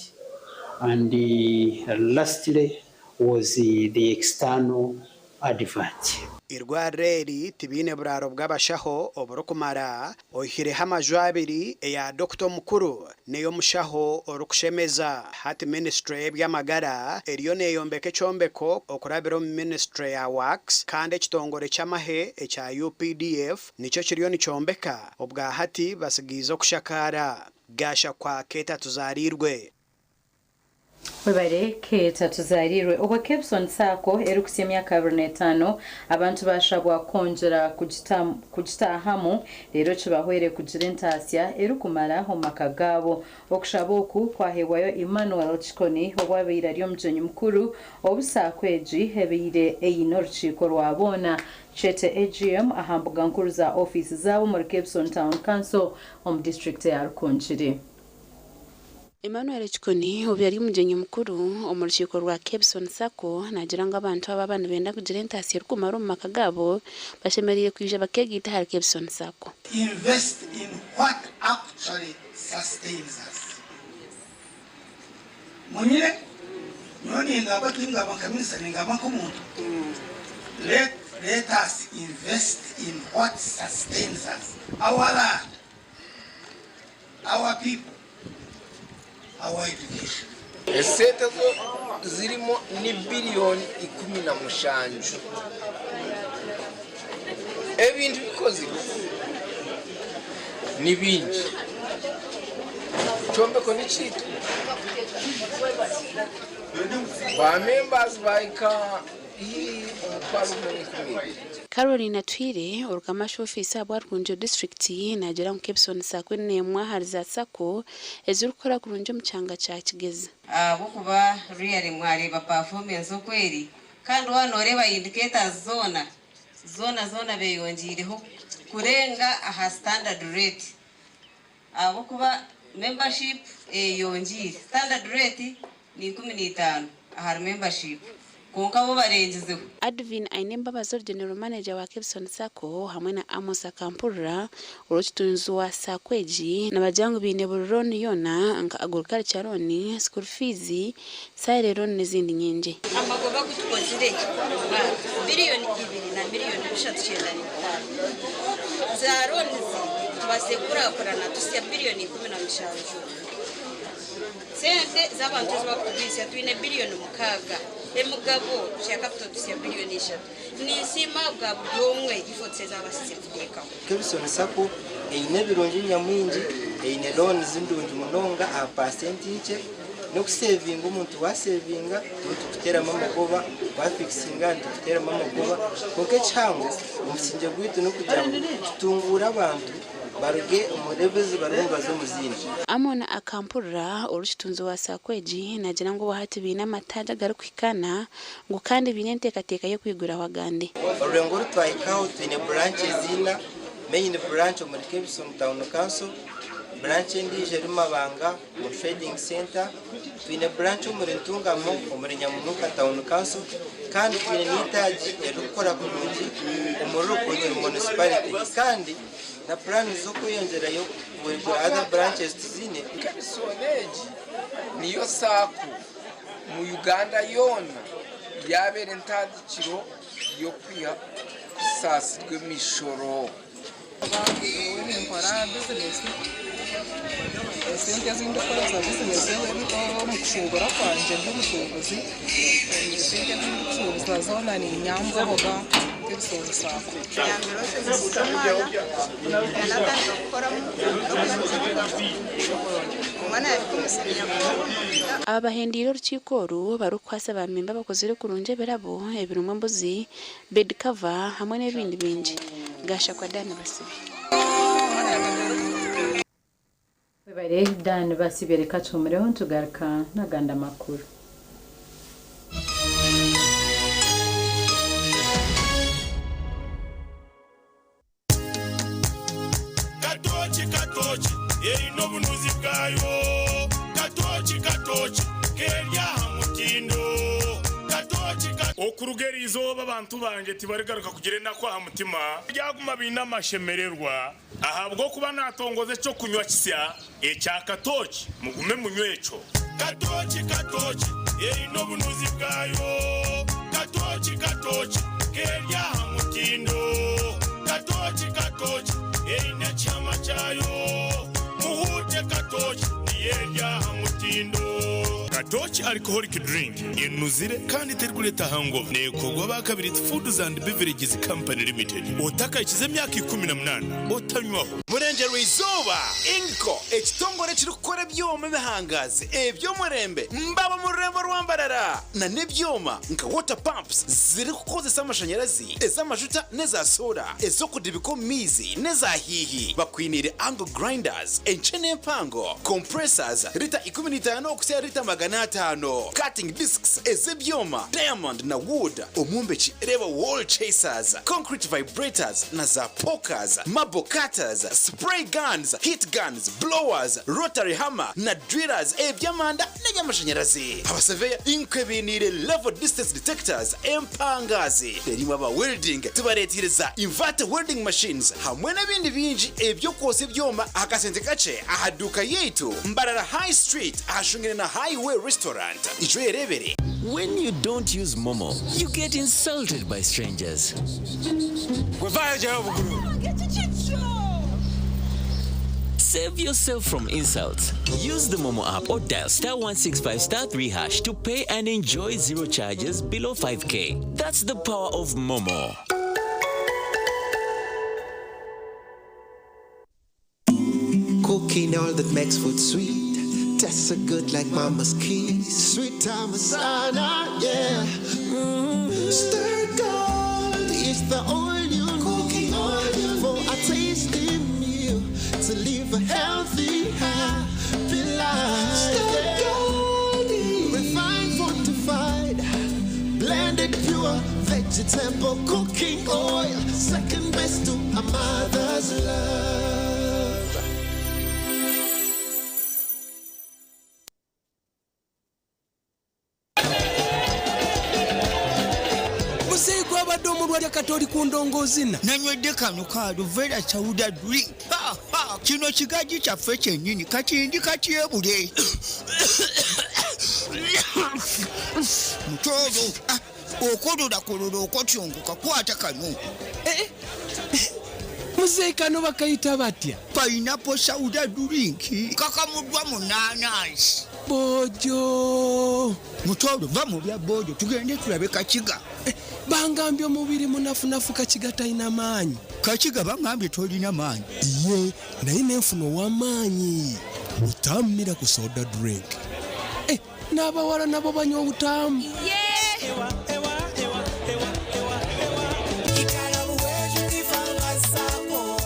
and the lastly was the external advert. Eirwariro eri tibiine buraaro bw'abashaho oburikumara oihireho amaju abiri eya dokita omukuru n'ey'omushaho orikushemeza. Hati minisiture y'eby'amagara eriyo neeyombeka ekyombeko okurabira omu minisiture ya Works kandi ekitongore ky'amahe ekya UPDF nikyo kiriyo nikyombeka obwa hati batsigaize okushakaara. Gashakwa Keeta Tuzaariirwe. Webare Keeta Tuzaariirwe. Obwe Kebson Sacco erikutsya emyaka 25, abantu bashabwa kwongyera kugitaahamu reero kibahwere kugira entaasya erikumara omu maka gaabo. Okushaba oku kwahebwayo Emmanuel Kikoni obu abaire ari omugyenyi mukuru obu Sacco egi ebaire eine orukiiko rwa boona Kyete AGM aha mbuga nkuru za ofiisi zaabo omuri Kebson Town Council omu disiturikiti eya Rukungiri. Emmanuel Kikoni obu yari omugyenyi mukuru omu rukiiko rwa Kebson Sacco naagira ngu abantu aba baaba nibenda kugira entaasya erikumara omu maka gaabo bashemereire kwija bakeegaita ahari Kebson Sacco. Invest in what actually sustains us. Munyire, nyowe ningamba tingamba nka minisita ningamba nk'omuntu. Let, let us invest in what sustains us, our land, our people, our education. Esente zo zirimu ni biliyoni 17. Ebintu bikozirwe ni bingi. Ekyombeko ni kiitu. Ba members bahika haihi 10,020. Caroline Atwire, orukamasha ofiisi ahabwa Rukungiri disiturikiti naagira ngu Kebson Sacco n'emwe ahari za Sacco ezirikukora kurungi omu kyanga kya Kigezi. Ahabw'okuba really mwareeba performance oku eri kandi waaba nooreeba indicators zoona, zoona zoona beeyongyeireho kurenga aha standard rate ahabw'okuba membership eyeyongyeire. Standard rate ni 15 ahari membership kwonka bo barengizeho. Advin Ainembabazi ori General Manager wa Kebson Sacco hamwe na Amos Akampurira orw'okitunzi wa Sacco egi nibagira ngu baine buri looni yoona nka Agriculture loan, School fees, Salary loan n'ezindi nyingi. Amagoba agu tukozire omu mwaka biriyoni 2 na miriyoni 395. Za loans tubaasize kukurakurana tusya biriyoni 17. Sente z'abantu ezi barikutugwisa twine biriyoni 6. Emigabo share capital tusya biriyoni 3. Ninsiima bwa buri omwe efforts ezi abaasize kuteekaho. Kebson Sacco eine ebirungi nyamwingi, eine loans ndungi munonga aha pasenti nkye n'okusevinga omuntu wasevinga nitukuteeramu amagoba, wafikisinga nitukuteeramu amagoba kwonka ekihango omusingye gwaitu n'okugira ngu tutunguure abantu baruge omu levels barimu baze omu zindi. Amon Akampurira orw'okitunzi wa Sacco egi naagira ngu obwahati baine amataagi agarikuhikaana ngu kandi baine enteekateeka y'okwiguraho agandi. Orurengo oru twahikaho twine branches ina, main branch omuri Kebson Town Council, branch endiijo eri Mabanga omu Trading Centre, twine branch omuri Ntungamo omuri Nyamunuka Town Council kandi twine n'eitaagi eririkukora kurungi omuri Rukungiri Municipality kandi na puraani z'okweyongyerayo kwigura other branches tuziine. Kebson egi niyo Sacco mu Uganda yoona yabeera entandikiro y'okwiha kusaasirwa emishoro. Nyowe ninkora bizinesi, esente ezi ndikukoresa bizinesi omu kushuubura kwangye ndi omushuubuzi, esente ezi ndikushuubuza zoona niinyambwahoga Kebson Sacco. Omwana natandika kukoramu n'okwimuza emigabo. Omwana yahika omu siniya fooro. Aba bahendeire orukiiko oru barikukwasa ba memba abakozire kurungi ebirabo ebirimu embuzi, bed cover hamwe n'ebindi bingi. Gashakwa Dan Basibe. Webare Dan Basibe reka tuhumureho nitugaruka n'agandi amakuru. Katooki katooki eine obunuzi bwayo Katooki katooki keri aha mutindo Katooki ka. Okuruga eri izooba abantu bangye tibarigaruka kugira enaku aha mutima, baryaguma baine amashemererwa, ahabw'okuba naatongoza eky'okunywa kisya ekya katooki, mugume munywe ekyo. Katooki katooki eine obunuzi bwayo Katooki katooki keri aha mutindo Katooki katooki eine ekihama kyayo Muhuute katooki niyo eri aha mutindo. Katooki Alcoholic Drink enuzire kandi terikureeta hangover neekorwa aba Kabiriti Foods and Beverages Company Limited. Otakahikize emyaka 18 otanywaho. Burengyerwa Izooba, Ingco, ekitongore ekirikukora ebyoma ebihangaazi eby'omurembe mbaba omu rurembo rwa Mbarara na n'ebyoma nka water pumps zirikukozesa amashanyarazi, ez'amajuta n'eza soora, ez'okudibika omu maizi n'eza hiihi. Bakwiniire angle grinders enkye n'empango, compressors rita 15 okuhitsya rita 500, cutting discs ez'ebyoma, diamond na wood, Omwombeki reeba wall chasers, concrete vibrators na za pokers, marble cutters, spray guns, heat guns, blowers, rotary hammer na drillers eby'amanda n'eby'amashanyarazi. Abaseveya inkwe bainiire level distance detectors empangazi. Reero imwe aba welding tubareeteire za inverter welding machines hamwe n'ebindi bingi eby'okwotsya ebyoma aha kasente kakye aha duuka yaitu Mbarara High Street ahashungaine na Highway Restaurant. Ija oyereebere. When you don't use momo, you get insulted by strangers. Save yourself from insults. Use the Momo app or dial star 165 star 3 hash to pay and enjoy zero charges below 5k. That's the power of Momo. Cooking all that makes food sweet. Tastes so good like mama's kiss. Sweet time sana, yeah. Stir gold is the oil you Cooking oil for a tasty meal to live a healthy, happy life. Stir gold, refined, fortified, blended pure vegetable cooking oil. Second best to a mother's love. Muzeeyi gwabadde omulwadde kati oli ku ndongoozina. Nanywedde kano ka Aluvera Sauda Drink. Kino kigajji kyaffe kyennyini kati ndi katyebule. Mutooro ah, okololakolola okotyongoka kwata kano. Eh, eh. Muzeeyi kano bakayita batya? Pineapple Sauda Drink kakamuddwa mu naanansi. Boojo. Mutooro va mu bya boojo tugende tulabe Kakiga. Eh, bangambye omubiri munafunafu Kakiga talina maanyi. Kakiga bangambye tolina maanyi. Ye naye nenfuna ow'amaanyi. Butamu miracle soda drink. Eh, n'abawala nabo banywa obutamu.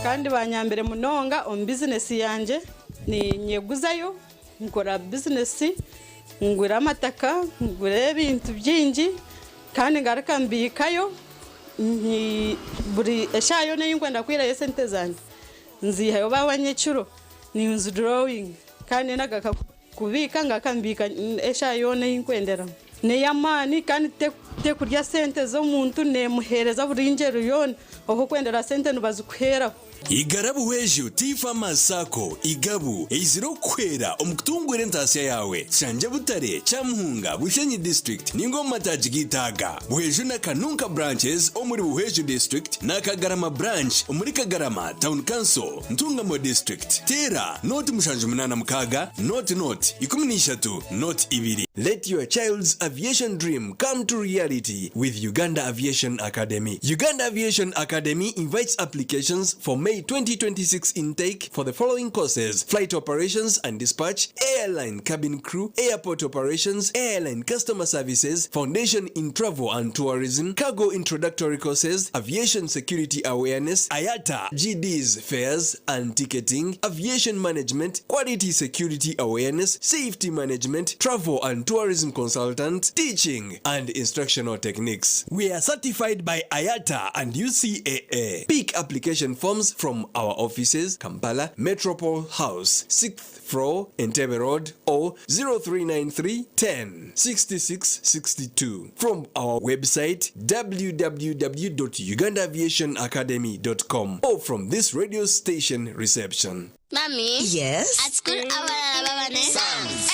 Kandi banyambire munonga omu bizinesi yangye ninyeguzayo nkora bizinesi ngura amataka ngura ebintu bingi kandi ngaruka mbiikayo buri eshaaha yoona ei ndikwenda kwihirayo esente zangye nzihayo baaba nyekiro ninzidirowinga kandi nagaruka kubiika ngaruka mbiika eshaaha yoona ei ndikwenderamu. N'ey'amaani kandi tekurya sente z'omuntu neemuheereza buri ngyero yoona obu orikwendera sente nibazikuheeraho. Igara Buhweju Tea Farmers Sacco, Igabu, eizire okukuhwera omu kutunguura entaasya yaawe. Kishangye Butare, Kyamuhunga, Bushenyi District ninga omu mataagi g'eitaaga. Buhweju na Kanunka Branches omuri Buhweju District na Kagarama Branch omuri Kagarama Town Council, Ntungamo District. Teera nooti 786 nooti nooti 13 nooti ibiri. Let your child's aviation dream come to reality with Uganda Aviation Academy. Uganda Aviation Academy invites applications for. May 2026 intake for the following courses: flight operations and dispatch, airline cabin crew, airport operations, airline customer services, foundation in travel and tourism, cargo introductory courses, aviation security awareness, IATA, GDs, fares and ticketing, aviation management, quality security awareness, safety management, travel and tourism consultant, teaching and instructional techniques. We are certified by IATA and UCAA. Pick application forms from our offices, Kampala, Metropole House, 6th floor, Entebbe Road, or 0393 10 66 62. From our website www.ugandaaviationacademy.com or from this radio station reception. Mommy? Yes? At school, abalala babane.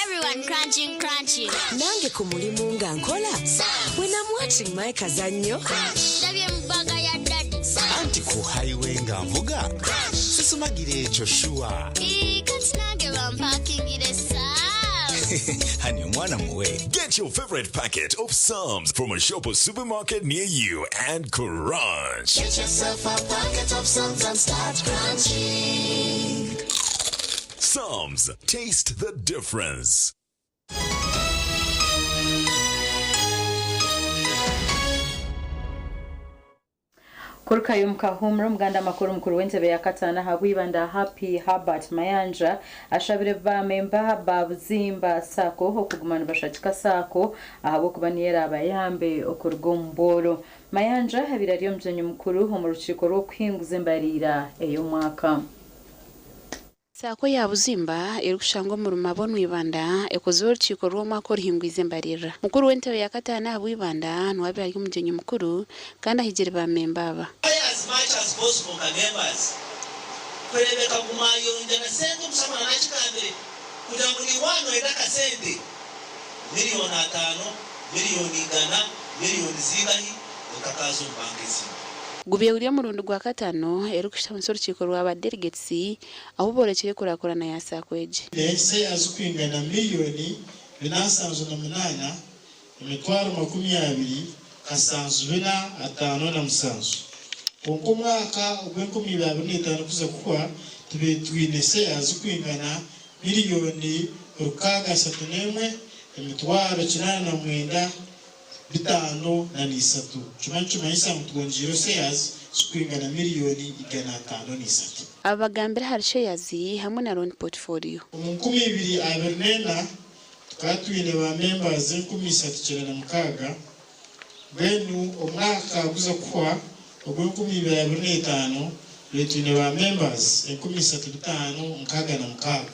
Everyone crunching, crunching. Nange ku mulimu nga nkola. When I'm watching my kazannyo. Ndabye mu bag ya daddy. Anti ku highway nga nvuga sisumagira ekyo sure. Ii, kati nange bampakingire Sam's. Hani omwana muwe. Get your favorite packet of Psalms from a shop or supermarket near you and crunch. Get yourself a packet of Psalms and start crunching. Psalms, taste the difference. Kurukayo mukahumura omuganda amakuru mukuru w'entebe ya kataano aha bwibanda Happy Herbert Mayanja ashabire bamemba ba Buzimba SACCO okuguma nibashagika SACCO ahabw'okuba niyo eraabayambe okuruga omu bworo. Mayanja abaire ari omugyenyi mukuru omu rukiiko rw'okuhinguza embariira ey'omwaka. SACCO ya Buzimba erikushangwa omu Rumabo Ibanda ekozire orukiiko rw'omwaka oruhingwize embaririra. Mukuru w'entebe ya kataano aha Bwibanda niwe abaire ari omugyenyi mukuru kandi ahigire bamemba aba. Try as much as possible nka members kurebeka kumayonja na sente omushamana nakigambire kugira ngu niwano enda akasente 5,000,000 100,000,000 miliyoni zingahi otakaza omu banka ezindi. Gubye guri omurundi gwa kataano erikushushanisa orukiiko rwa ba delegates ahu borekire ekurakurana ya SACCO egi. Ensi azikwingana 478,204,757. Konka omwaka ogw'e2025 kuza kuhwa tube twine shares zikwingana 638,893,503. Kimanye nikimanyisa ngu twongiireho shares zikwingana 503,000,000. Aba bagambire ahari shares hamwe na loan portfolio. Omu 2024 tukaba twine ba members 3,096. Mbwenu omwaka guza kuhwa ogw'e2025 tube twine ba members 3,566.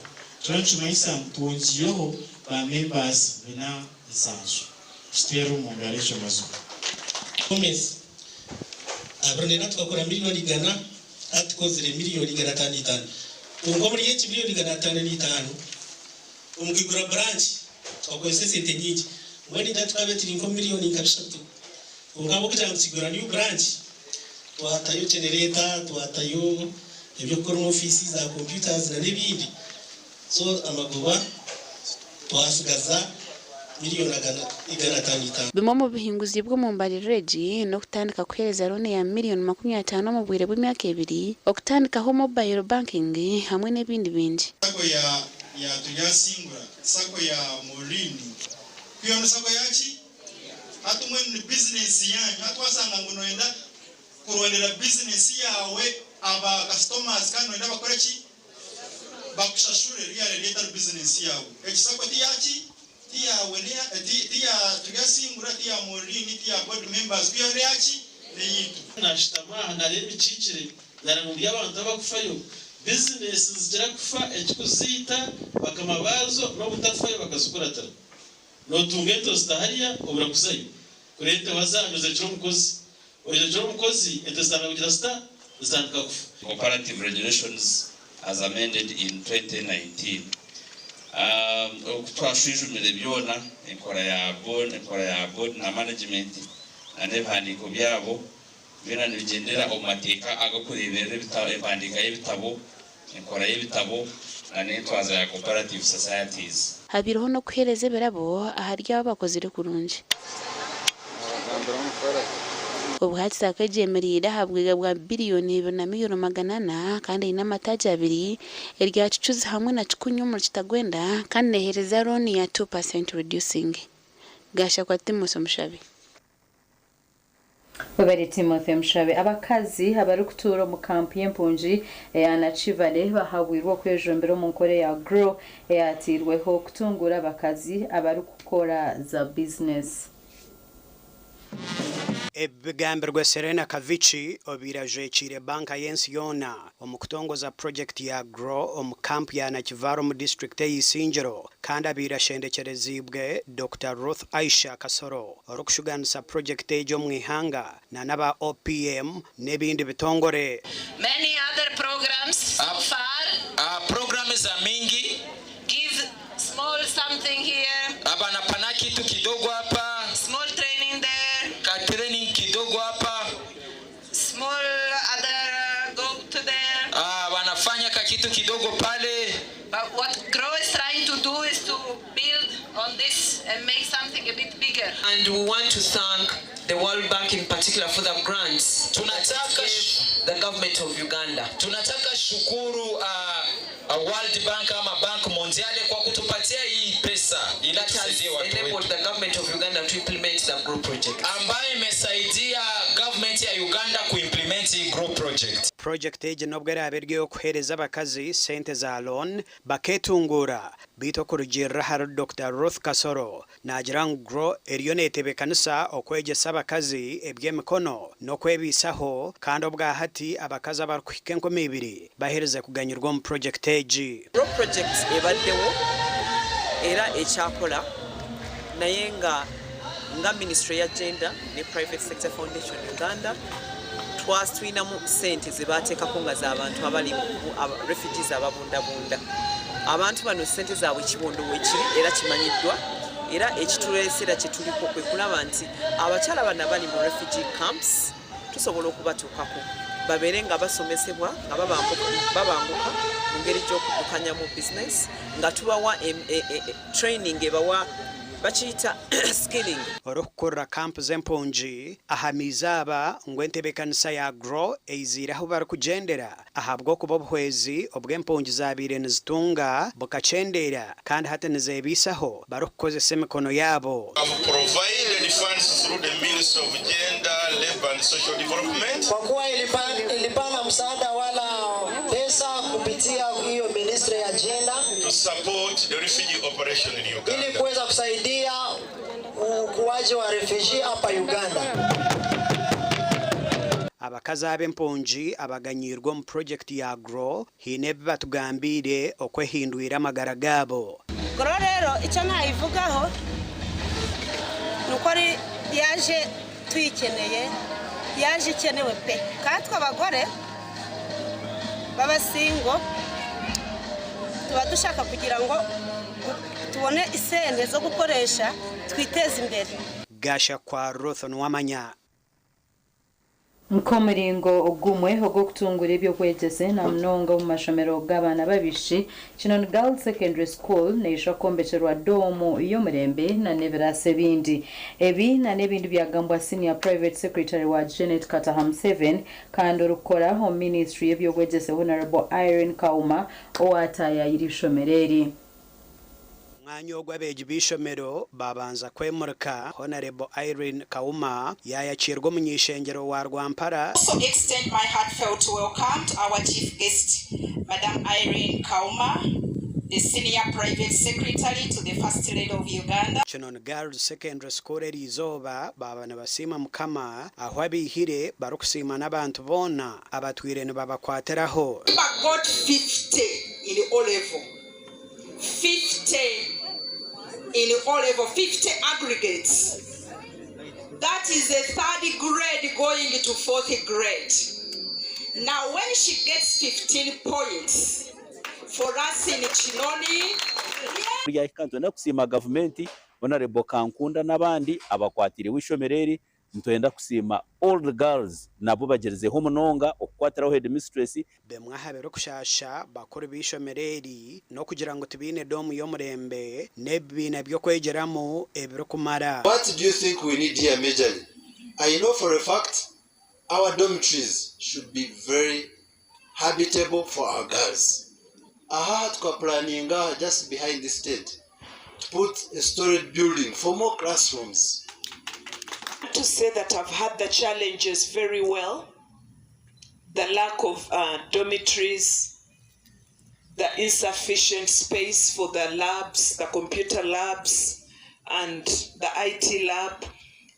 Kiro nikimanyisa ngu twongiireho ba members 407. Kiteera omu ngaro ekyo mazima. Gomez 24 tukakora 100,000,000, hati tukozire 505,000,000. Konka omuri eki 505,000,000, omu kwigura branch twakozesa esente nyingi. Mbwenu ita tukaba turi nko 3 miliyoni. Konka ahabw'okugira ngu tukigura new branch, twatayo generator, twatayo eby'okukora omu ofiisi za computers na n'ebindi, so amagoba twasigaza 505,000,000. Bimwe omu bihinguzi bw'omu mbariro egi n'okutandika kuheereza loan ya 25 miliyoni omu bwire bw'emyaka 2, okutandikaho mobile banking hamwe n'ebindi bingi. SACCO ya Turyasingura, SACCO ya Morini, kwiyo SACCO yaki hati mwenu ni business yanyu. Hati wasanga ngu noyenda kurondera business yawe aba customers kandi noyenda bakore ki? Bakushashure. Riyale ryetari business yawe. Ekisako tiyaki tiyawe tiya Turyasingura, tiya Morini, tiya board members, kwiyo neyaki neyitu. Nashitama aha nareba ekiikire nara ngu abantu abakufayo bizinesi zikira kufa ekikuziita bakama baazo n'obutafayo bakazikuratira notunga ento zitahariya obura kuzayo kureta wazanyu zekira omukozi orekire omukozi ente zitandika kugira zita zitandika kufa. Cooperative Regulations as amended in 2019. Oku twashwijumire byona enkora ya board na management na n'ebihandiiko byabo byona nibigendera omu mateeka agakureberera empandiika y'ebitabo, enkora y'ebitabo na n'entwaza ya cooperative societies. Habireho n'okuheereza ebirabo ahari abo abakozire kurungi. Obwahati Sacco egi eyemereire aha bwiga bwa biriyoni ibiri na miriyoni 400 kandi eine amataagi abiri, erya Kicuzi hamwe na Kikunyu omuri Kitagwenda kandi neeheereza looni ya 2% reducing. Gashakwa Timothy Omushabe. Webare Timothy Mushabe. Abakazi abarikutuura omu kampu y'empungi eya Nakivale bahabwirwe okwejumbira omu nkora eya GROW eyateirweho kutunguura abakazi abarikukora za bizinesi. Ebi bigambirwe Serena Kavichi obaire ajwekiire banka y'ensi yoona omu kutongoza purogyekiti ya GROW omu kampu ya Nakivale omu disiturikiti eya Isingiro kandi abaire ashendekyereziibwe Dokita Ruth Aisha Kasoro orikushuganisa purogyekiti egi omu ihanga na n'aba OPM n'ebindi bitongore. Many other programs so far. Programu za mingi. Give small something here. Banapana kitu kidogo hapa. Small training there. Ka training kidogo hapa. Small other go to there. Wanafanya ka kitu kidogo pale. But what GROW is trying to do is to build on this and make something a bit bigger. And we want to thank the World Bank in particular for the grants Tunataka the government of Uganda. Tunataka shukuru World Bank ama Bank Mondiale kwa kutupatia hii pesa ili That has tusaidie watu enabled wetu, the government of Uganda to implement the GROW project. ambayo imesaidia government ya Uganda kuimplement hii GROW project. Purogyekiti egi n'obu eraabe eri ey'okuheereza abakazi sente za loan bakeetunguura beitu okurugiirira ahari Dokita Ruth Kasoro naagira ngu GROW eriyo neetebeekanisa okwegyesa abakazi eby'emikono n'okwebaisaho kandi obwahati abakazi abarikuhika 2000 baherize kuganyirwa omu purogyekiti egi. GROW project ebaddewo era ekyakola naye nga nga ministry ya gender ne private sector foundation Uganda twasitulinamu sente zebateekako nga z'abantu abali refugees ababundabunda abantu bano sente zaabwe kibondo wekiri era kimanyiddwa era ekituleesera kyetuliko kwe kulaba nti abakyala bano abali mu refugee camps tusobola okubatuukako babeere nga basomesebwa nga babanguka mu ngeri gy'okuddukanyamu bizinesi nga tubawa training ebawa bakiyita skilling. Orikukurira kampu z'empungi ahamiize aba ngu entebeekanisa ya GROW eiziire ahu barikugyendera ahabw'okuba obuhwezi obu empungi zaabaire nizitunga bukakyendeera kandi hati nizeebaisaho barikukozesa emikono yaabo. Provided funds through the Ministry of Gender, Labor and Social Development. Kwa kuwa ilipana msaada wala pesa kupitia hiyo ministry ya gender to support the refugee operation in Uganda. Ili kuweza kusaidia ukuaji wa refugee hapa Uganda. Abakazi ab'empungi abaganyiirwe omu purogyekiti ya GROW haine ebi batugambiire oku ehindwire amagara gaabo. GROW rero icyo nayivugaho ni uko yaje tuyikeneye, yaje ikenewe pe. Kandi twe abagore b'abasingo tuba dushaka kugira ngo tubone isente zo gukoresha twiteze imbere. Gashakwa Ruth Nuwamanya. Nk'omuringo gumwe ogw'okutungura eby'okwegyese na munonga omu mashomero g'abaana b'abaishiki, Kinoni Girls Secondary School neija kwombekyerwa doomu y'omurembe na n'ebiraasa ebindi. Ebi na n'ebindi byagambwa Senior Private Secretary wa Janet Kataha Museveni kandi orikukora omu ministry y'eby'obwegyese Honourable Irene Kauma owataayaayire eishomero eri. Omwanya ogu abeegi b'eishomero baabanza kwemurika, Honarebo Irene Kauma yaayakiirwa omuny'eishengyero wa Rwampara, Also extend my heartfelt welcome to our chief guest, Madam Irene Kauma, the Senior Private Secretary to the First Lady of Uganda. Kinoni Girls Secondary School eriizooba baaba nibasiima Mukama ahu abaihire barikusiima n'abantu boona abatwire nibabakwatiraho. Sheebah got 50 in O level, 50 in O level, 50 aggregates. That is a third grade going to fourth grade. Now when she gets 15 points, for us in Chinoni, Ryahika nitwenda kusiima gavumenti, Honourable Kankunda n'abandi abakwatiireho eishomero eri. Nitwenda kusiima all the girls nabo bagyerizeho munonga okukwatiraho headmistress. Bimwe aha birikushaasha bakuru b'eishomero eri n'okugira ngu tibaine doomu y'omurembe n'ebibiina by'okwegyeramu ebirikumara. What do you think we need here majorly? I know for a fact Our dormitories should be very habitable for our girls. Aha tukapulaninga just behind this tent to put a storage building for more classrooms. To say that I've had the challenges very well, the lack of uh, dormitories, the insufficient space for the labs, the computer labs, and the IT lab.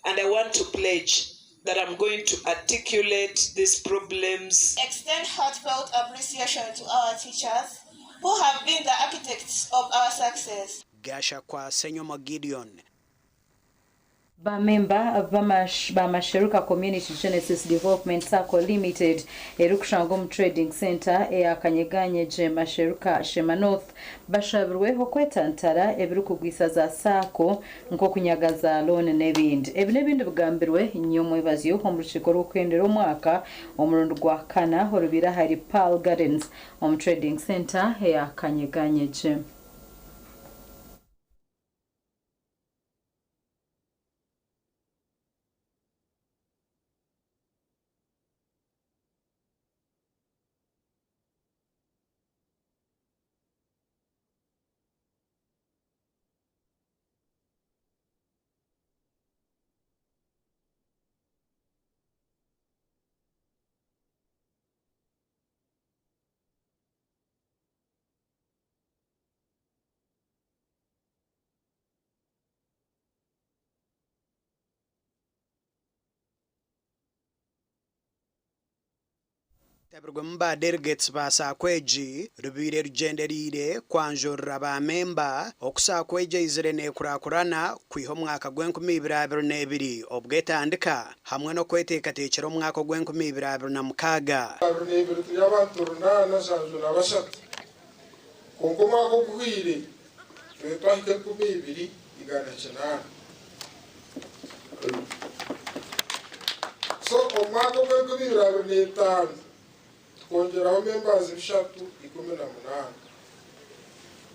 And I want to pledge that I'm going to articulate these problems. Extend heartfelt appreciation to our teachers who have been the architects of our success. Gashakwa Ssenyomo Gideon. Ba memba ba Masheruka Community Genesis Development Sacco Limited erikushangwa omu Trading Centre eya Kanyeganyegye Masheruka Sheema North bashabirwe okwetantara ebirikugwisa za Sacco nk'okunyaga za looni n'ebindi. Ebi n'ebindi bigambirwe nyomwebazyo omu rukiiko rw'okuhendera omwaka omurundi gwa kana orubaire ahari Pearl Gardens omu Trading Centre eya Kanyeganyegye. Tabirwemu ba delegates ba SACCO egi rubaire rugyendereire kwanjurira ba memba oku SACCO egi eizire nekurakurana kwiha omwaka gw'enkumi ibiri abiri n'ebiri obwo etandika hamwe n'okweteekateekyera omwaka ogw'enkumi ibiri abiri na mukaaga. 22 turi abantu 873, kwonka omwaka oguhwire twe twahika 2900. So omwaka ogw'enkumi ibiri abiri n'etaano tukongeraho members 318.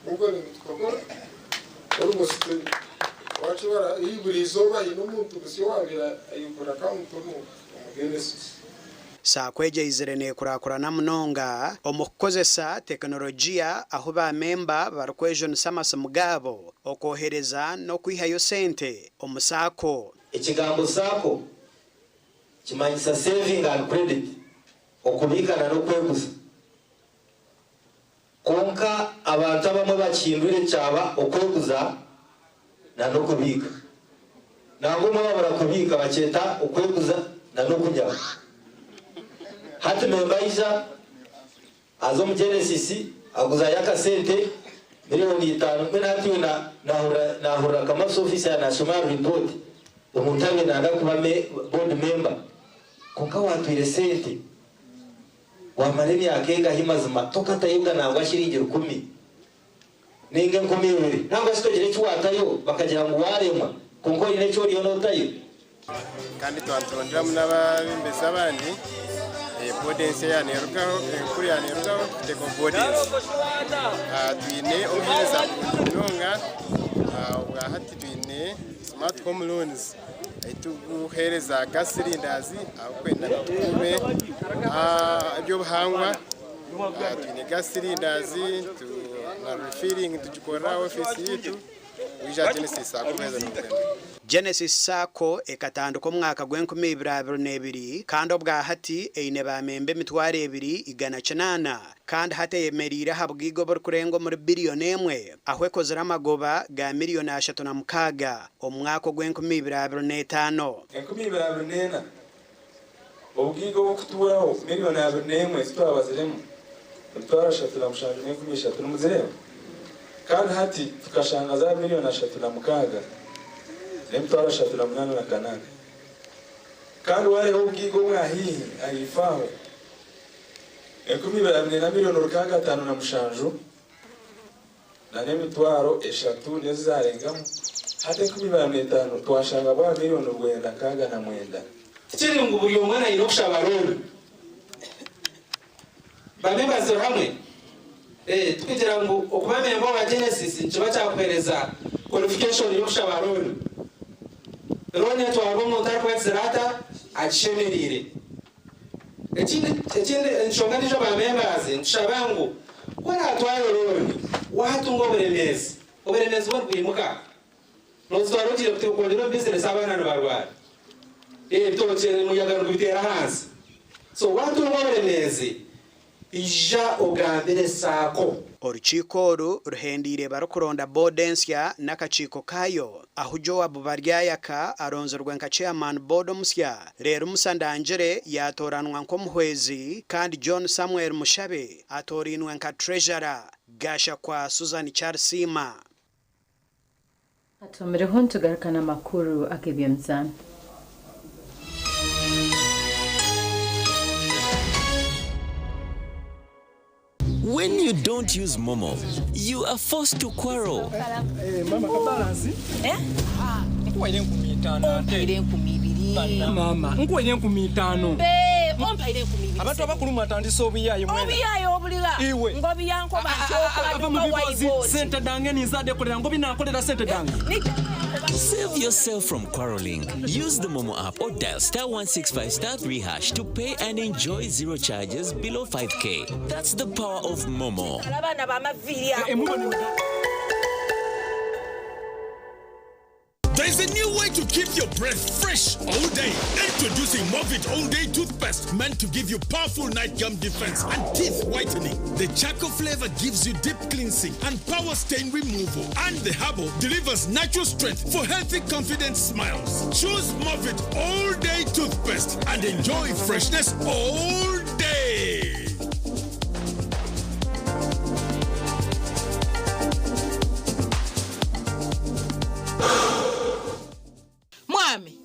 Ubwo tukakora almost wakibara iyi buri izooba hiine omuntu musyo wabira ayigura account omu Genesis. SACCO egi eizire nekurakurana munonga omu kukozesa tekinologiya, ahu ba memba barikwejunisa amasimu gaabo okwohereza n'okwihayo sente omu SACCO. Ekigambo SACCO kimanyisa saving and credit, okubikana n'okweguza. Konka abantu abamwe bakihindwire kyaba okweguza na n'okubiika. Nangwa omwe babura kubiika bakyeta okweguza na n'okunyaga. Hati memba aija aza omu Genesis aguzayo akasente 5 miliyoni. Mbwenu hati iwe nahurira Kamasa officer nashoma report, omuntu abe nanda kuba board member, konka watwire sente wamara emyaka engahi, mazima tokatayibwa nangwa shiringi 1,000 ninga 2,000, nangwa shi togira eki watayo bakagira ngu waremwa, konka oine eki oriyo notayo. Kandi twaturonderamu n'ababembezi abandi. Board ensya yaneerugaho, enkuru yaneerugaho, tuteekaho board ensya. Twine obuheereza burungi munonga. Obwa hati twine smart home loans eitukuheereza gas cylinders abakwenda ngu tukuume ebyobuhangwa. Twine gas cylinders na refilling tugikorera ofiisi yitu. Wija Genesis akuheereza n'obutembe. Genesis Sacco ekatandika omwaka gw'enkumi ibiri abiri n'ebiri, kandi obwa hati eine bamemba 2,800, kandi hati eyemeriire aha bwigo oburikurenga omuri 1 biliyoni, aho ekozire amagoba ga 36 miliyoni omu mwaka ogw'enkumi ibiri abiri n'etaano. 2024 obugiiga obukuturaho 21 miliyoni zitwabaziremu 307,030, nimuzireba. Kandi hati tukashanga za 36 miliyoni 308,800. Kandi wareho obugiiga obwahihi ahifaho 2024 657,000 nizo zarengamu. Hati 2025 twashanga bwa 969 miliyoni. Tikiri ngu buri omwe aine okushaba loan. Bamembazi hamwe tukugira ngu okuba memba wa Genesis nikiba kyakuhereza qualification y'okushaba loan. Loan etwarwa omuntu arikubagiza ata agishemereire. Ekindi ekindi enshonga endiijo ba members nitushaba ngu ku oraatware looni waatunga oburemeezi, oburemeezi bwo nibwimuka noozitwara ogiire kwongyera omu bizinesi abaana nibarwara, ebitookye omuyaga nigubiteera ahansi. So waatunga oburemeezi ija ogambire SACCO. Orukiiko oru ruhendeire barikuronda boodi ensya n'akakiiko kaayo ahu Joab Baryayaka aronzirwe nka Chairman boodi omusya reero Musa Ndangire yaatooranwa nk'omuhwezi kandi John Samuel Mushabe atoorainwe nka Treasurer. Gashakwa Susan Kyarisiima. Atumireho nitugaruka n'amakuru ag'eby'emizaano. When you don't use Momo, you are forced to quarrel. Mama kabalansi nkuwaire 50 ate mama nkuwaire 50. Abantu abakulu mwatandise obuyaye mwena. Obuyaye obulira. Iwe. Ngobi yankoba nti okola Ava mu duka bibozi waiboti. Sente dange ninzadde kolera ngobi nakolera sente dange. Save yourself from quarreling. Use the Momo app or dial star 165 star 3 hash to pay and enjoy zero charges below 5K. That's the power of Momo. Abaana b'amaviiri ago. There's a new way to keep your breath fresh all day. Introducing Movit All Day Toothpaste, meant to give you powerful night gum defense and teeth whitening. The charcoal flavor gives you deep cleansing and power stain removal. And the herbal delivers natural strength for healthy, confident smiles. Choose Movit All Day Toothpaste and enjoy freshness all day. Mwami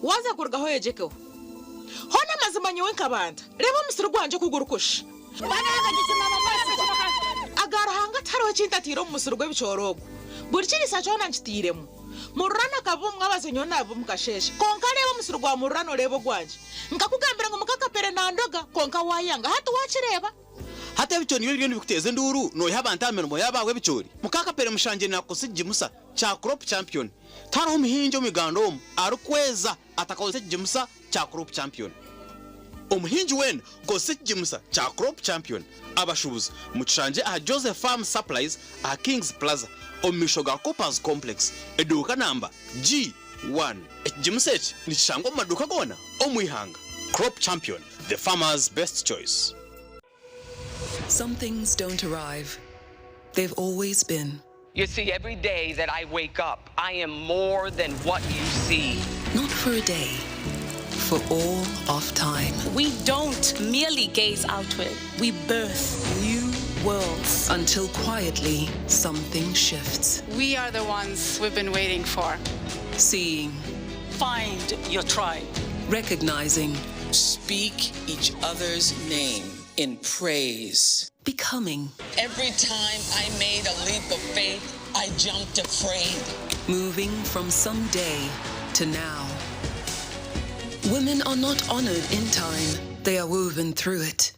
waza kurugaho yejekeho hona amazima nyowe nkabanda reba omusiri gwanje kugurukusha aga Ruhanga tihariho ekintu atiire omu musiri gw'ebicoori ogu buri kiriisa kyona nkitiiremu mururana akaba omwabazi nyowe naaba omu kasheeshe konka reeba omusiri gwa mururana oreeba ogwangye nkakugambira ngu mukakapere nandoga konka waayanga hati waakireeba. Hati ebicoori nibyo biriyo nibikuteeza enduuru noiha abantu aha mirimo yaabo ahabw'ebicoori. Mukakapere mushangye naakukozesa ekigimusa kya Crop Champion. Tihariho muhingi omu Uganda omu arikweza atakakozesa ekigimusa kya Crop Champion. Omuhingi weena kozesa ekigimusa kya Crop Champion. Abashuubuzi mukishangye aha Joseph Farm Supplies aha Kings Plaza omu maisho ga Coopers Complex eduuka namba G1. Ekigimusa eki nikishangwa omu maduuka goona omu ihanga. Crop Champion, the farmer's best choice. Some things don't arrive. They've always been. You see, every day that I wake up, I am more than what you see. Not for a day, for all of time. We don't merely gaze outward, we birth new worlds. Until quietly, something shifts. We are the ones we've been waiting for. Seeing. Find your tribe. Recognizing. Speak each other's name in praise. Becoming. Every time I made a leap of faith, I jumped afraid. Moving from someday to now. Women are not honored in time, they are woven through it,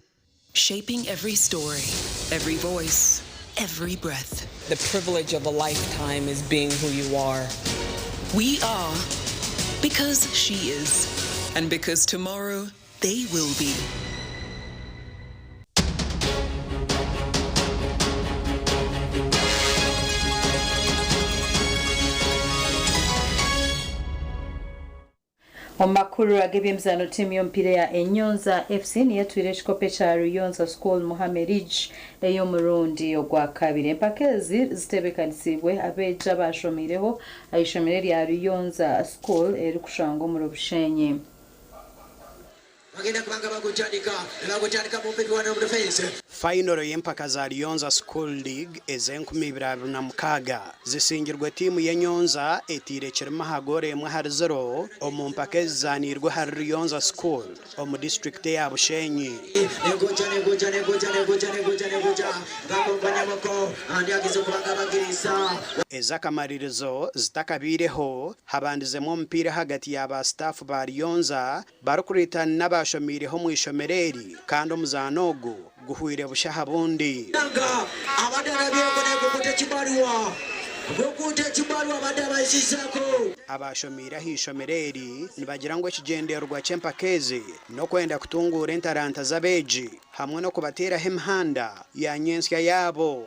shaping every story, every voice, every breath. The privilege of a lifetime is being who you are. We are because she is, and because tomorrow they will be. Omu makuru ag'eby'emizaano tiimu y'omupiira eya Enyonza FC niyo etwire ekikopo ekya Ruyonza School Muhame League ey'omurundi ogwakabiri. Empaka ezi ziteebekanisiibwe abeegi abaashomiireho aha ishomero erya Ruyonza School erikushangwa omuri Bushenyi. Bagenda kubanga bagutandika bagutandika mu mpigi wano mu defense. Fayinoro y'empaka za Ruyonza School League ez'e 2026 zisingirwe tiimu y'Enyonza etiire kirima aha goolo 1-0 omu mpaka ezizaaniirwe ahari Ruyonza School omu disiturikiti eya Bushenyi. Negoja negoja negoja negoja negoja negoja bakombanyamako andi ageze kubanga bagiriza. Ez'akamaririzo zitakabaireho habandizemu omupiira ahagati ya ba sitaafu ba Ruyonza barikuriitana n'abashomiireho omu ishomero eri kandi omuzaano ogu guhwire busha aha bundi. Abadde alabyeko naye kukuta kibaluwa. Ruguuto ekibarwa abadde abayisizzaako. Abaashomeire aha ishomero eri nibagira ngu ekigyendererwa ky'empaka ezi n'okwenda kutunguura entaranta z'abeegi hamwe n'okubateeraho emihanda ya nyentsya yaabo.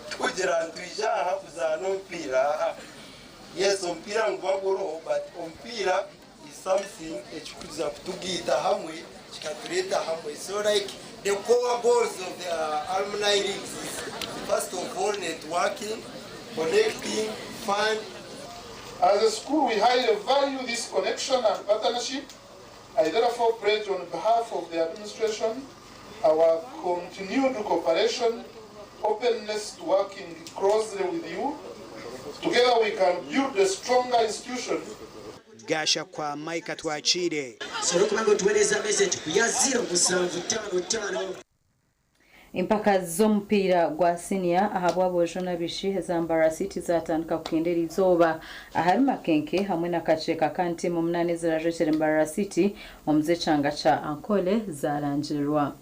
Tikugira ngu twija aha kuzaana omupiira aha. Yes omupiira niguba guriho but omupiira is something ekikuza kutugaita hamwe kikatureeta hamwe. So like the core goals of the alumni leagues is first of all networking, connecting, fun. As a school, we highly value this connection and partnership. I therefore pledge on behalf of the administration our continued cooperation, openness to working closely with you. Together we can build a stronger institution. Gashakwa Mike Twakiire. Osobola okuba nga otuweereza message ku ya 0755. Empaka z'omupiira gwa siniya ahabw'aboojo n'abaishiki eza Mbarara City zaatandika kuhinda eriizooba ahari Makenke hamwe na Kakyeka kandi tiimu munaana ezirajwekyera Mbarara City omu z'ekyanga kya Ankole zaarangirirwa.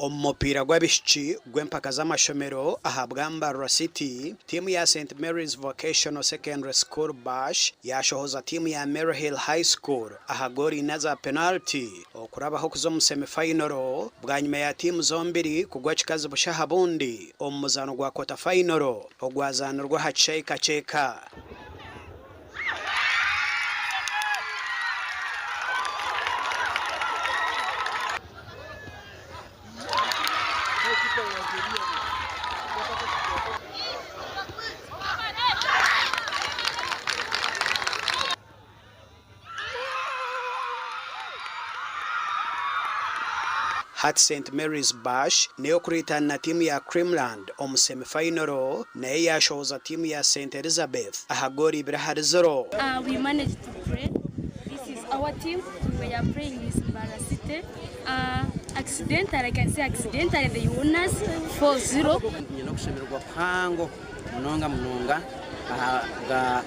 Omu mupiira gw'abaishiki gw'empaka z'amashomero aha bwa Mbarara City, tiimu ya St Mary's Vocational Secondary School Bash yaashohoza tiimu ya Maryhill High School aha goolo ina za penaliti okurabaho kuza omu semifayinoro bwanyima ya tiimu zombiri kugwa kikazi busha aha bundi omu muzaano gwa kota fayinoro ogwazaanirwe aha kishaayi Kakyeka. Hati St Mary's Bash n'ey'okuriitana na tiimu ya Creamland omu semi-final nayo yaashohoza tiimu ya St Elizabeth aha goolo ibiri ahari ziro. We managed to play. This is our team. We were playing with Mbarara City. Accidentally, I can say accidentally, they won us 4-0. Nyine okushemererwa kuhango munonga munonga aha bwa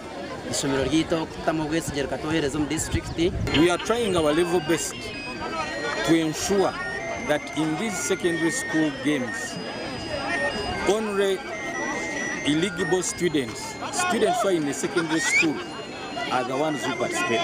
ishomero ryaitu okutamu obwesigye rikatwohereza omu disiturikiti. We are trying our level best to ensure that in these secondary school games, only eligible students, students who are in the secondary school, are the ones who participate.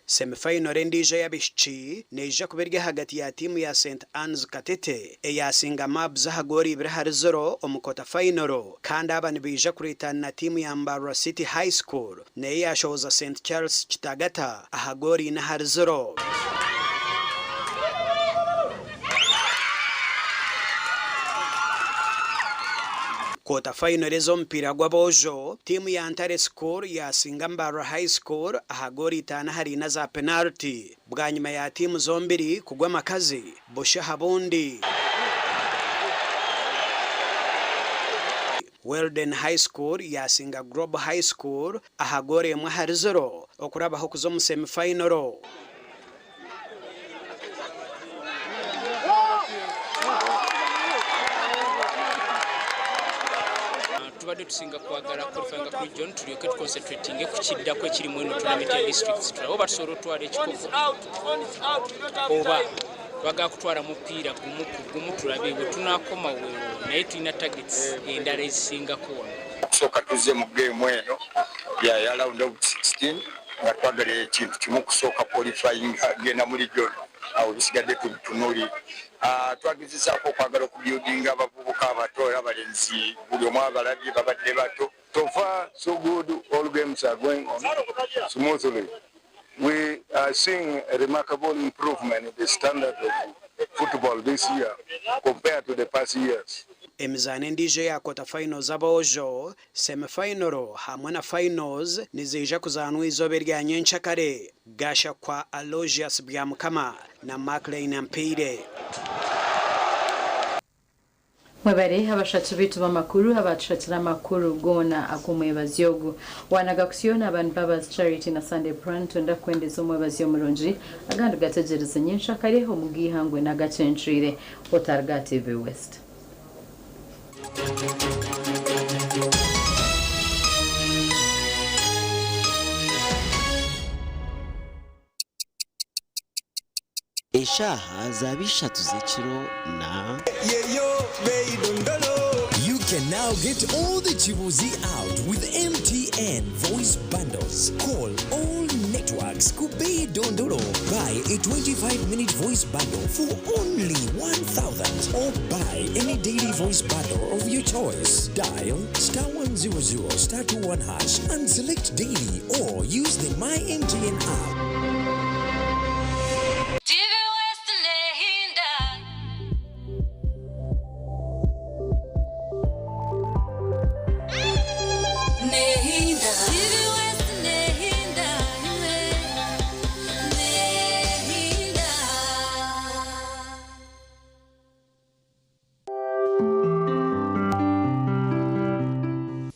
Semi-final endiijo ey'abaishiki neija kuba eri ahagati ya tiimu ya St Anne's Katete eyaasinga Mabs aha goolo ibiri ahari ziro omu kota fayinoro kandi aba nibaija kuriitana na tiimu ya Mbarara City High School nayo eyaashohoza St Charles Kitagata aha goolo ina ahari ziro. Kwota fayinoro ez'omupiira gw'aboojo, tiimu ya Ntare School yaasinga Mbarara High School aha goolo itaano ahari ina za penariti bwanyima ya tiimu zombiri kugwa amakazi busha aha bundi. Weldon High School yaasinga Global High School aha goolo emwe ahari ziro okurabaho kuza omu semi fayinoro. Tubadde tusinga kwagala qualifyinga ku region tulyoke tuconcentratinge ku kiddako ekirimu eno tournament ya districts tulabe oba tusobola otwala ekikopo oba twagala kutwala mupiira gumu ku gumu tulabe bwe tunaakoma weewo naye tulina targets endala ezisingako wano. Okusooka tuzze mu geemu eno ya round of 16 nga twagala ekintu kimu kusooka qualifying genda mu region awo bisigadde tubitunuulire. Twagezezaako okwagala okubuildinga abavubuka abato era abalenzi buli omu abalabye babadde bato. So far so good, all games are going on smoothly. We are seeing a remarkable improvement in the standard of football this year compared to the past years. Emizaano endiijo eya quarter finals z'aboojo, semi final hamwe na finals niziija kuzaanwa eizooba erya nyencakare. Gashakwa Aloysius Byamukama na Maclean Ampeire. Mwebare abashaki baitu b'amakuru abatushakira amakuru goona ag'omwebazyo ogu. Wanaga kusyo abantu Mbabazi Charity na Sunday Brand twenda kukwendeza omwebazyo murungi agandi gategyereze nyenshakare omu g'eihangwe n'agakyencwire otarga TV West. Eshaaha zaaba ishatu z'ekiro na. You can now get all the Chibuzi out with MTN voice bundles. Call all networks Kubei Dondolo. Buy a 25-minute voice bundle for only 1,000 or buy any daily voice bundle of your choice. Dial star 100 star 21 hash and select daily or use the My MTN app. TV West Nehinda. Nehinda. TV West Nehinda. Nehinda.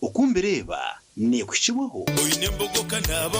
Okumbireeba neekuhikibwaho. Oine embogo kanaba.